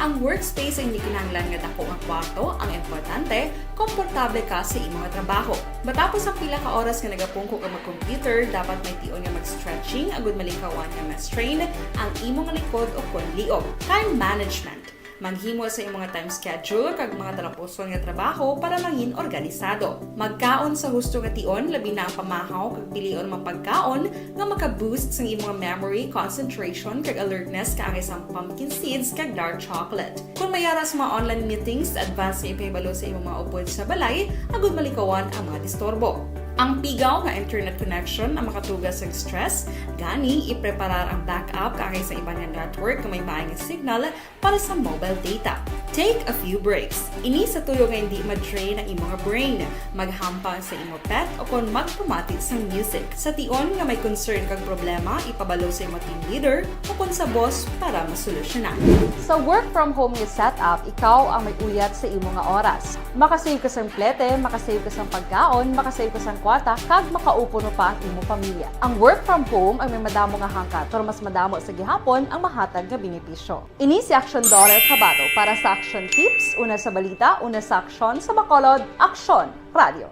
Ang workspace ay hindi kinahanglan nga dako nga kwarto, ang importante, komportable ka sa imo nga trabaho. Matapos ang pila ka oras nga nagapungko ka mag-computer, dapat may tion nga mag-stretching agud malikawan nga ma-strain ang imo nga likod o kon liog. Time management. Maghimo sa imo nga time schedule kag mga talapuson nga trabaho para mangin organisado. Magkaon sa husto nga tion, labi na ang pamahaw kag pilion ang mga pagkaon nga maka-boost sang imo nga memory, concentration, kag alertness kaangay sang pumpkin seeds kag dark chocolate. Kon may ara sa mga online meetings, advance nga ipahibalo sa imo mga upod sa balay agud malikawan ang mga disturbo. Ang pigaw nga internet connection ang makatuga sang stress, gani ipreparar ang backup kaangay sa iban nga network nga may maayong signal para sa mobile data. Take a few breaks. Ini sa tuyo nga hindi ma-drain ang imo nga brain. Maghampang sa imo pet o kon magpamati sang music. Sa tion nga may concern kag problema, ipabalo sa imo team leader o kon sa boss para masolusyonan. Sa work from home nga setup, ikaw ang may uyat sa imo nga oras. Makasave ka sang plete, makasave ka sang pagkaon, makasave ka sang kwarta, kag makaupo pa ang imo pamilya. Ang work from home ay may madamo nga hangkat, pero mas madamo sa gihapon ang mahatag nga benepisyo. Ini si Action Dollar Kabato para sa Action Tips, una sa balita, una sa aksyon, sa Bacolod, Aksyon Radio.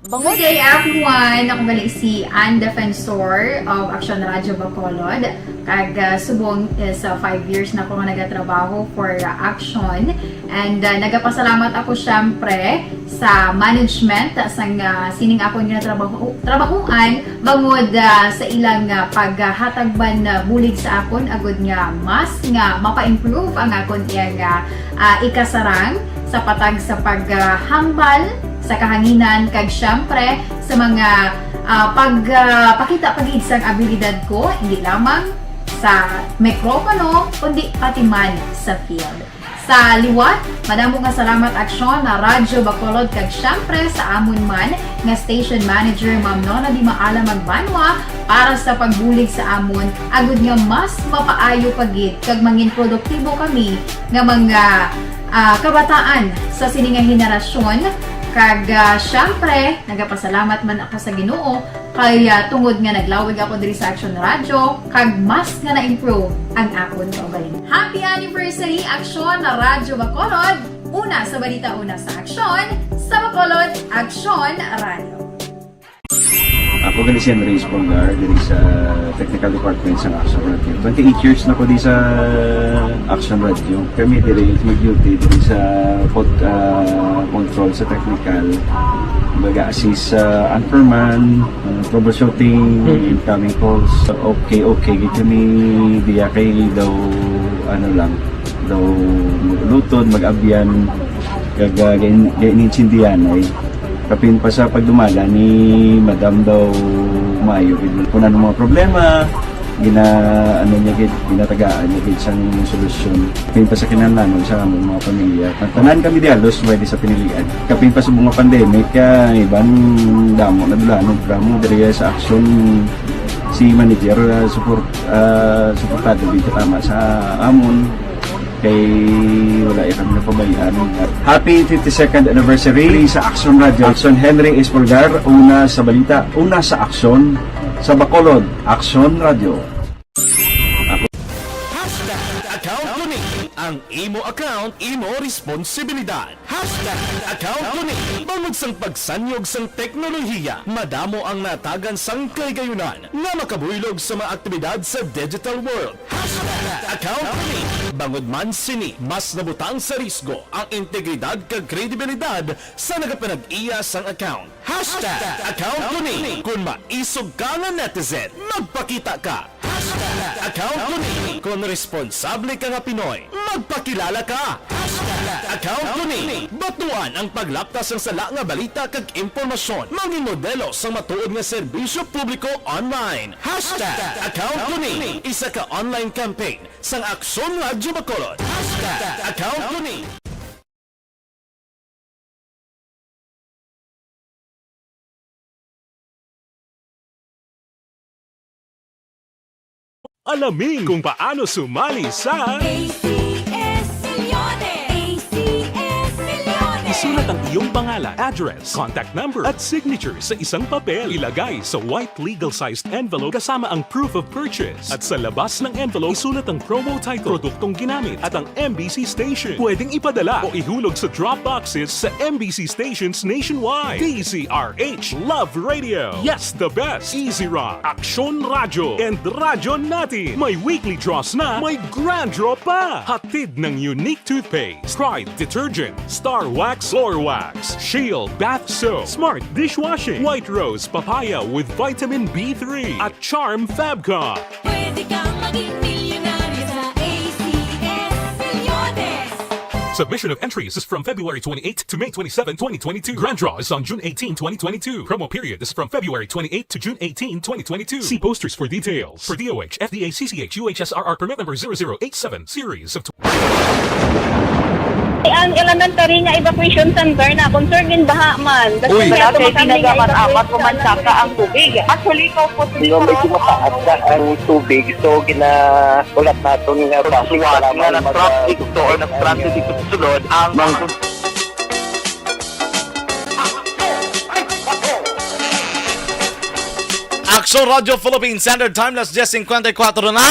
Good day, everyone. Ako gali si Ann Defensor of Action Radio Bacolod. Kag, ah, subong is, ah, five years na ako nga nagatrabaho for, ah, Action. And, ah, nagapasalamat ako, syempre, sa management sang, ah, sining akon nga trabaho, trabahoan bangod, ah, sa ilang, ah, paghatag man, ah, bulig sa akon agud nga mas nga mapa-improve ang akon iyang, ah, ah, ikasarang sa patag sa paghambal sa kahanginan kag syempre sa mga, ah, pag, ah, pakita pa gid sang abilidad ko, hindi lamang sa mikropono, kundi pati man sa field. Sa liwat, madamo nga salamat Aksyon na Radyo Bacolod kag syempre sa amon man nga station manager, Ma'am Nona Di Maala Magbanwa, para sa pagbulig sa amon, agud nga mas mapaayo pa gid kag mangin produktibo kami nga mga, ah, kabataan sa sini nga henerasyon. Kag, ah, syempre, nagapasalamat man ako sa Ginoo kay, ah, tungod nga naglawig ako diri sa Action Radio, kag mas nga na-improve ang akon kaugalingon. Happy anniversary, Action Radyo Bacolod! Una sa balita, una sa aksyon, sa Bacolod, Action Radio. Ako gali si Henry Espolgar, diri sa technical department sa Action Radio. Twenty-eight years na ko di sa Action Radio. Kami diri mag-duty diri sa pod-, ah, control sa technical. Baga assist sa anchorman, ah, troubleshooting, incoming calls. Okay, okay, gid kami diya kay daw, ano lang, daw mag-ulutod, mag-abyan, kag, ah, gain-, gainintindihan ay. Kapin pa sa pagdumala ni Madam daw maayo gid. Kung ano mga problema, gina-, ano niya gid, ginatagaan niya gid sang solusyon. Kapin pa sa kinahanglanon sa among mga pamilya. Ang tanan kami di halos may di sa pinilian. Kapin pa sa mga pandemic, ah, iban damo na dulanon, programa diri sa Action si manager, ah, support, ah, suportado gid tama sa amon. Kay wala ya kami napabayaan. Happy fifty-second anniversary sa Action Radio. Action Henry Espolgar, una sa balita, una sa aksyon, sa Bacolod, Action Radio. Hashtag account ko ni. Ang imo account, imo responsibilidad. Hashtag account ko ni. Bangod sang pagsanyog sang teknolohiya, madamo ang natagan sang kahigayonan nga makabuylog sa mga aktibidad sa digital world. Hashtag account ko ni. Bangod man sini, mas nabutang sa risgo ang integridad kag kredibilidad sa nagapanag-iya sang account. Hashtag account ko ni. Kung maisog ka nga netizen, magpakita ka. Hashtag account ko ni. Kung responsable ka nga Pinoy, magpakilala ka. Hashtag account ko ni. Batuan ang paglapta sang sala nga balita kag impormasyon. Mangin modelo sang matuod nga serbisyo publiko online. Hashtag account ko ni. Isa ka online campaign sang Aksyon Radyo Bacolod. Hashtag account ko ni. Alamin kung paano sumali sa A C S Millones! A C S Millones! Isulat ang iyong pangalan, address, contact number, at signature sa isang papel. Ilagay sa white legal-sized envelope kasama ang proof of purchase. At sa labas ng envelope, isulat ang promo title, produktong ginamit, at ang M B C station. Pwedeng ipadala o ihulog sa drop boxes sa M B C stations nationwide. D Z R H Love Radio. Yes, the best. Easy Rock, Aksyon Radyo, and Radyo Natin. May weekly draws na, may grand draw pa. Hatid ng Unique Toothpaste, Pride Detergent, Star Wax Floor Wax, Shield Bath Soap, Smart Dishwashing, White Rose Papaya with Vitamin B three, at Charm Fabcon. Pwede kang maging milyonaryo sa A C S Millones! Submission of entries is from February twenty-eighth to May twenty-seven, twenty twenty-two. Grand draw is on June eighteen, twenty twenty-two. Promo period is from February twenty-eighth to June eighteen, twenty twenty-two. See posters for details. For D O H, F D A C C H U H S R R permit number zero zero eight seven, series of Ang elementary nga evacuation center na concern in baha man. Uy. Wala kay pinagamat-amat ko man saka ang tubig. Actually, ko po Medyo mataas na ang tubig, so ginahulat naton nga traffic nga na-traffic to or na-stranded dito sa sulod ang mga Aksyon Radyo Philippines Standard Time, alas diyes cincuenta y cuatro na.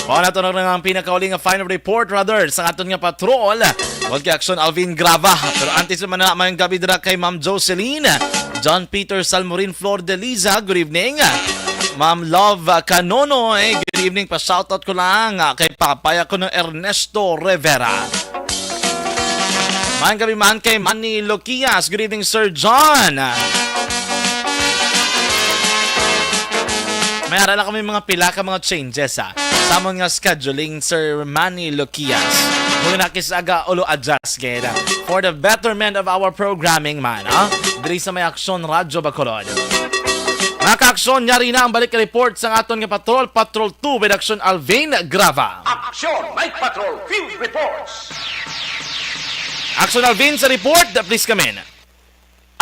Mao na to na ang pinakauli nga final report, rather, sa aton nga patrol. Tungod kay Aksyon Alvin Grava. Pero antes naman na, mayong gabi dira kay Ma'am Jocelyn, John Peter Salmorin, Flor de Liza, good evening. Ma'am Love, ah, Canonoy, good evening. Pa-shoutout ko lang, ah, kay Papay ako no Ernesto Rivera. Mayong gabi man kay Manny Loquias. Good evening, Sir John. May ara lang kami mga pila ka mga changes, ha, sa amon nga scheduling, Sir Manny Loquias. Muna na kis aga ulo adjust gid. For the betterment of our programming man, ha? Diri sa may Aksyon Radyo Bacolod. Mga ka-aksyon, yari na ang balik report sa aton nga patrol, Patrol two with Aksyon Alvin Grava. Aksyon Night Patrol Field Reports. Aksyon Alvin sa report, please come in.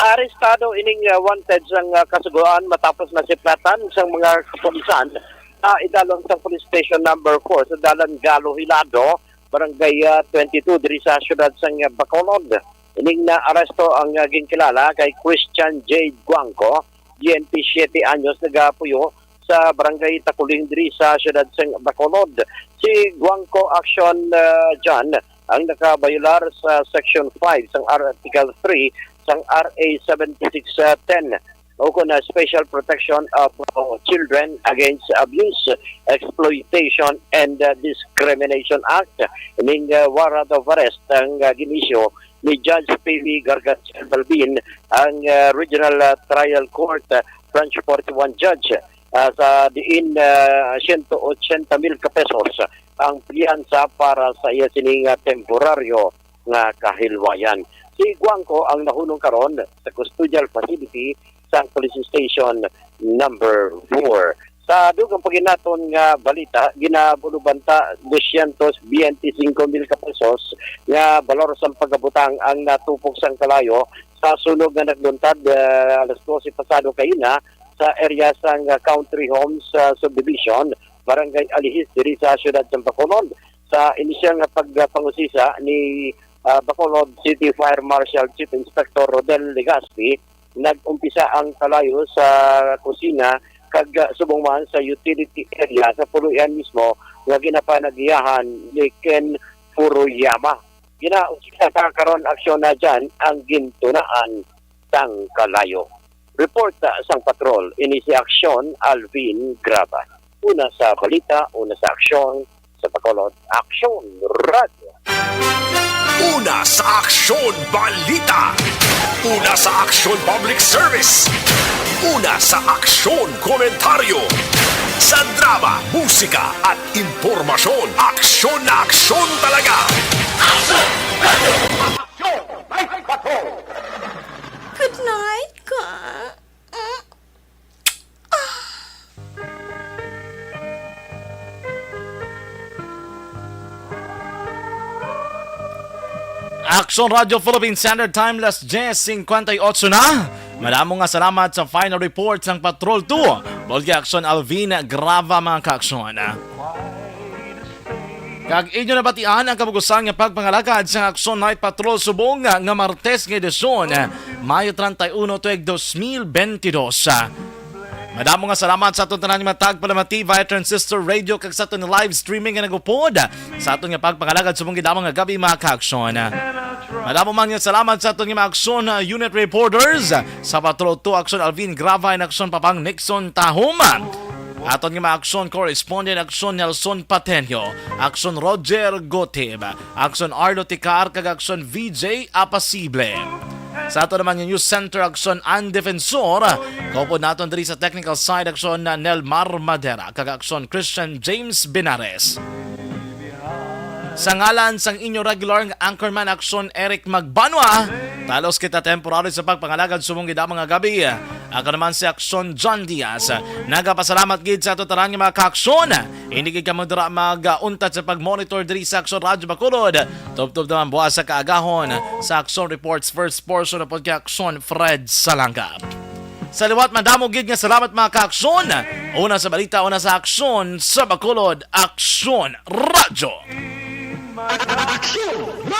Arestado ining, ah, wanted sang, ah, kasugoan matapos nasiplatan sang mga kapulisan sa idalom sa Police Station Number four sa Dalan Galo Hilado, Barangay, ah, twenty-two diri sa siyudad sang, ah, Bacolod. Ining naaresto ang, ah, ginkilala kay Christian J Guangco, G N P, siyete anyos, nagapuyo sa Barangay Takuling diri sa siyudad sang Bacolod. Si Guangco Action, ah, John ang nakabayolar sa Section five sang Article three sang R A seventy-six ten. o kon, ah, Special Protection of, uh, Children Against Abuse, Exploitation, and, uh, Discrimination Act. Ning, uh, warrant of arrest ang, uh, gin-issue ni Judge P V Gargacial Balbin, ang, uh, Regional, uh, Trial Court, uh, Branch forty-one Judge, uh, sa diin, uh, siyento ochenta mil ka pesos ang piyansa para sa iya sining, uh, temporaryo nga kahilwayan. Si Guangco ang nahunong karon sa custodial facility sang Police Station Number four. Sa dugang paginaton nga balita, ginabunuban ta dosyentos biyente singko mil ka pesos nga balor sang pagabutang ang natupok sang kalayo sa sunog nga nagluntad, ah, alas dose pasado kaina sa area sang, ah, Country Homes, ah, Subdivision, Barangay Alihis, diri sa siyudad sang Bacolod. Sa inisyal nga pagpangusisa ni, ah, Bacolod City Fire Marshal Chief Inspector Rodel Legaspi, nag-umpisa ang kalayo sa kusina kag, ah, subong man sa utility area sa puloy-an mismo nga ginapanagiyahan ni Ken Furuyama. Ginausisa sa karon aksyon na dyan ang gintunaan sang kalayo. Report, ah, sang patrol, ini si Aksyon Alvin Graba. Una sa balita, una sa aksyon, sa Bacolod, Aksyon Radyo. Una sa Aksyon Balita. Una sa Aksyon Public Service. Una sa Aksyon Komentaryo. Sa drama, musika at impormasyon, aksyon na aksyon talaga. Aksyon! Night Patrol! Good night, ka. Aksyon Radyo Philippine Standard Time, las diyes singkwenta y otso na. Madamo nga salamat sa final report sang Patrol two. Bulgi Aksyon Alvin Grava, mga kaaksyon. Kag inyo nabatian ang kabug-usan nga pagpangalagad sa Aksyon Night Patrol subong nga Martes nga edisyon, Mayo treinta y uno, tuig dos mil bentidós. Madamo nga salamat sa aton tanan nga tagpalamati via Transistor Radio kag sa aton live streaming nga nagupod sa aton nga pagpangalagad subong gidamang nga gabi, mga kaaksyon. Madamo man nga salamat sa aton nga mga aksyon, uh, unit reporters sa Patrol two, Aksyon Alvin Grava and Aksyon Papang Nixon Tahom. Aton nga mga aksyon correspondent, Aksyon Nelson Patenio, Aksyon Roger Gotib, Aksyon Arlo Ticar, kag Aksyon V J Apasible. Sa ato naman nga news center, Aksyon An Defensor, kaupod naton diri sa technical side, Aksyon Nelmar Madera, kag Aksyon Christian James Benares. Sa ngalan sang inyo regular nga anchorman, Aksyon Eric Magbanwa, talos kita temporary sa pagpangalagad subong gidamang nga gabi. Ako naman si Aksyon John Diaz. Nagapasalamat gid sa ato tanan nga mga kaaksyon. Hindi gid kamo dira mag-untat sa pag-monitor diri sa Aksyon Radyo Bacolod. Tubtob naman buwas sa kaagahon sa Aksyon Reports first portion upod kay Aksyon Fred Salangap. Sa liwat, madamo gid nga salamat, mga kaaksyon. Una sa balita, una sa aksyon sa Bacolod, Aksyon Radyo. Aksyon!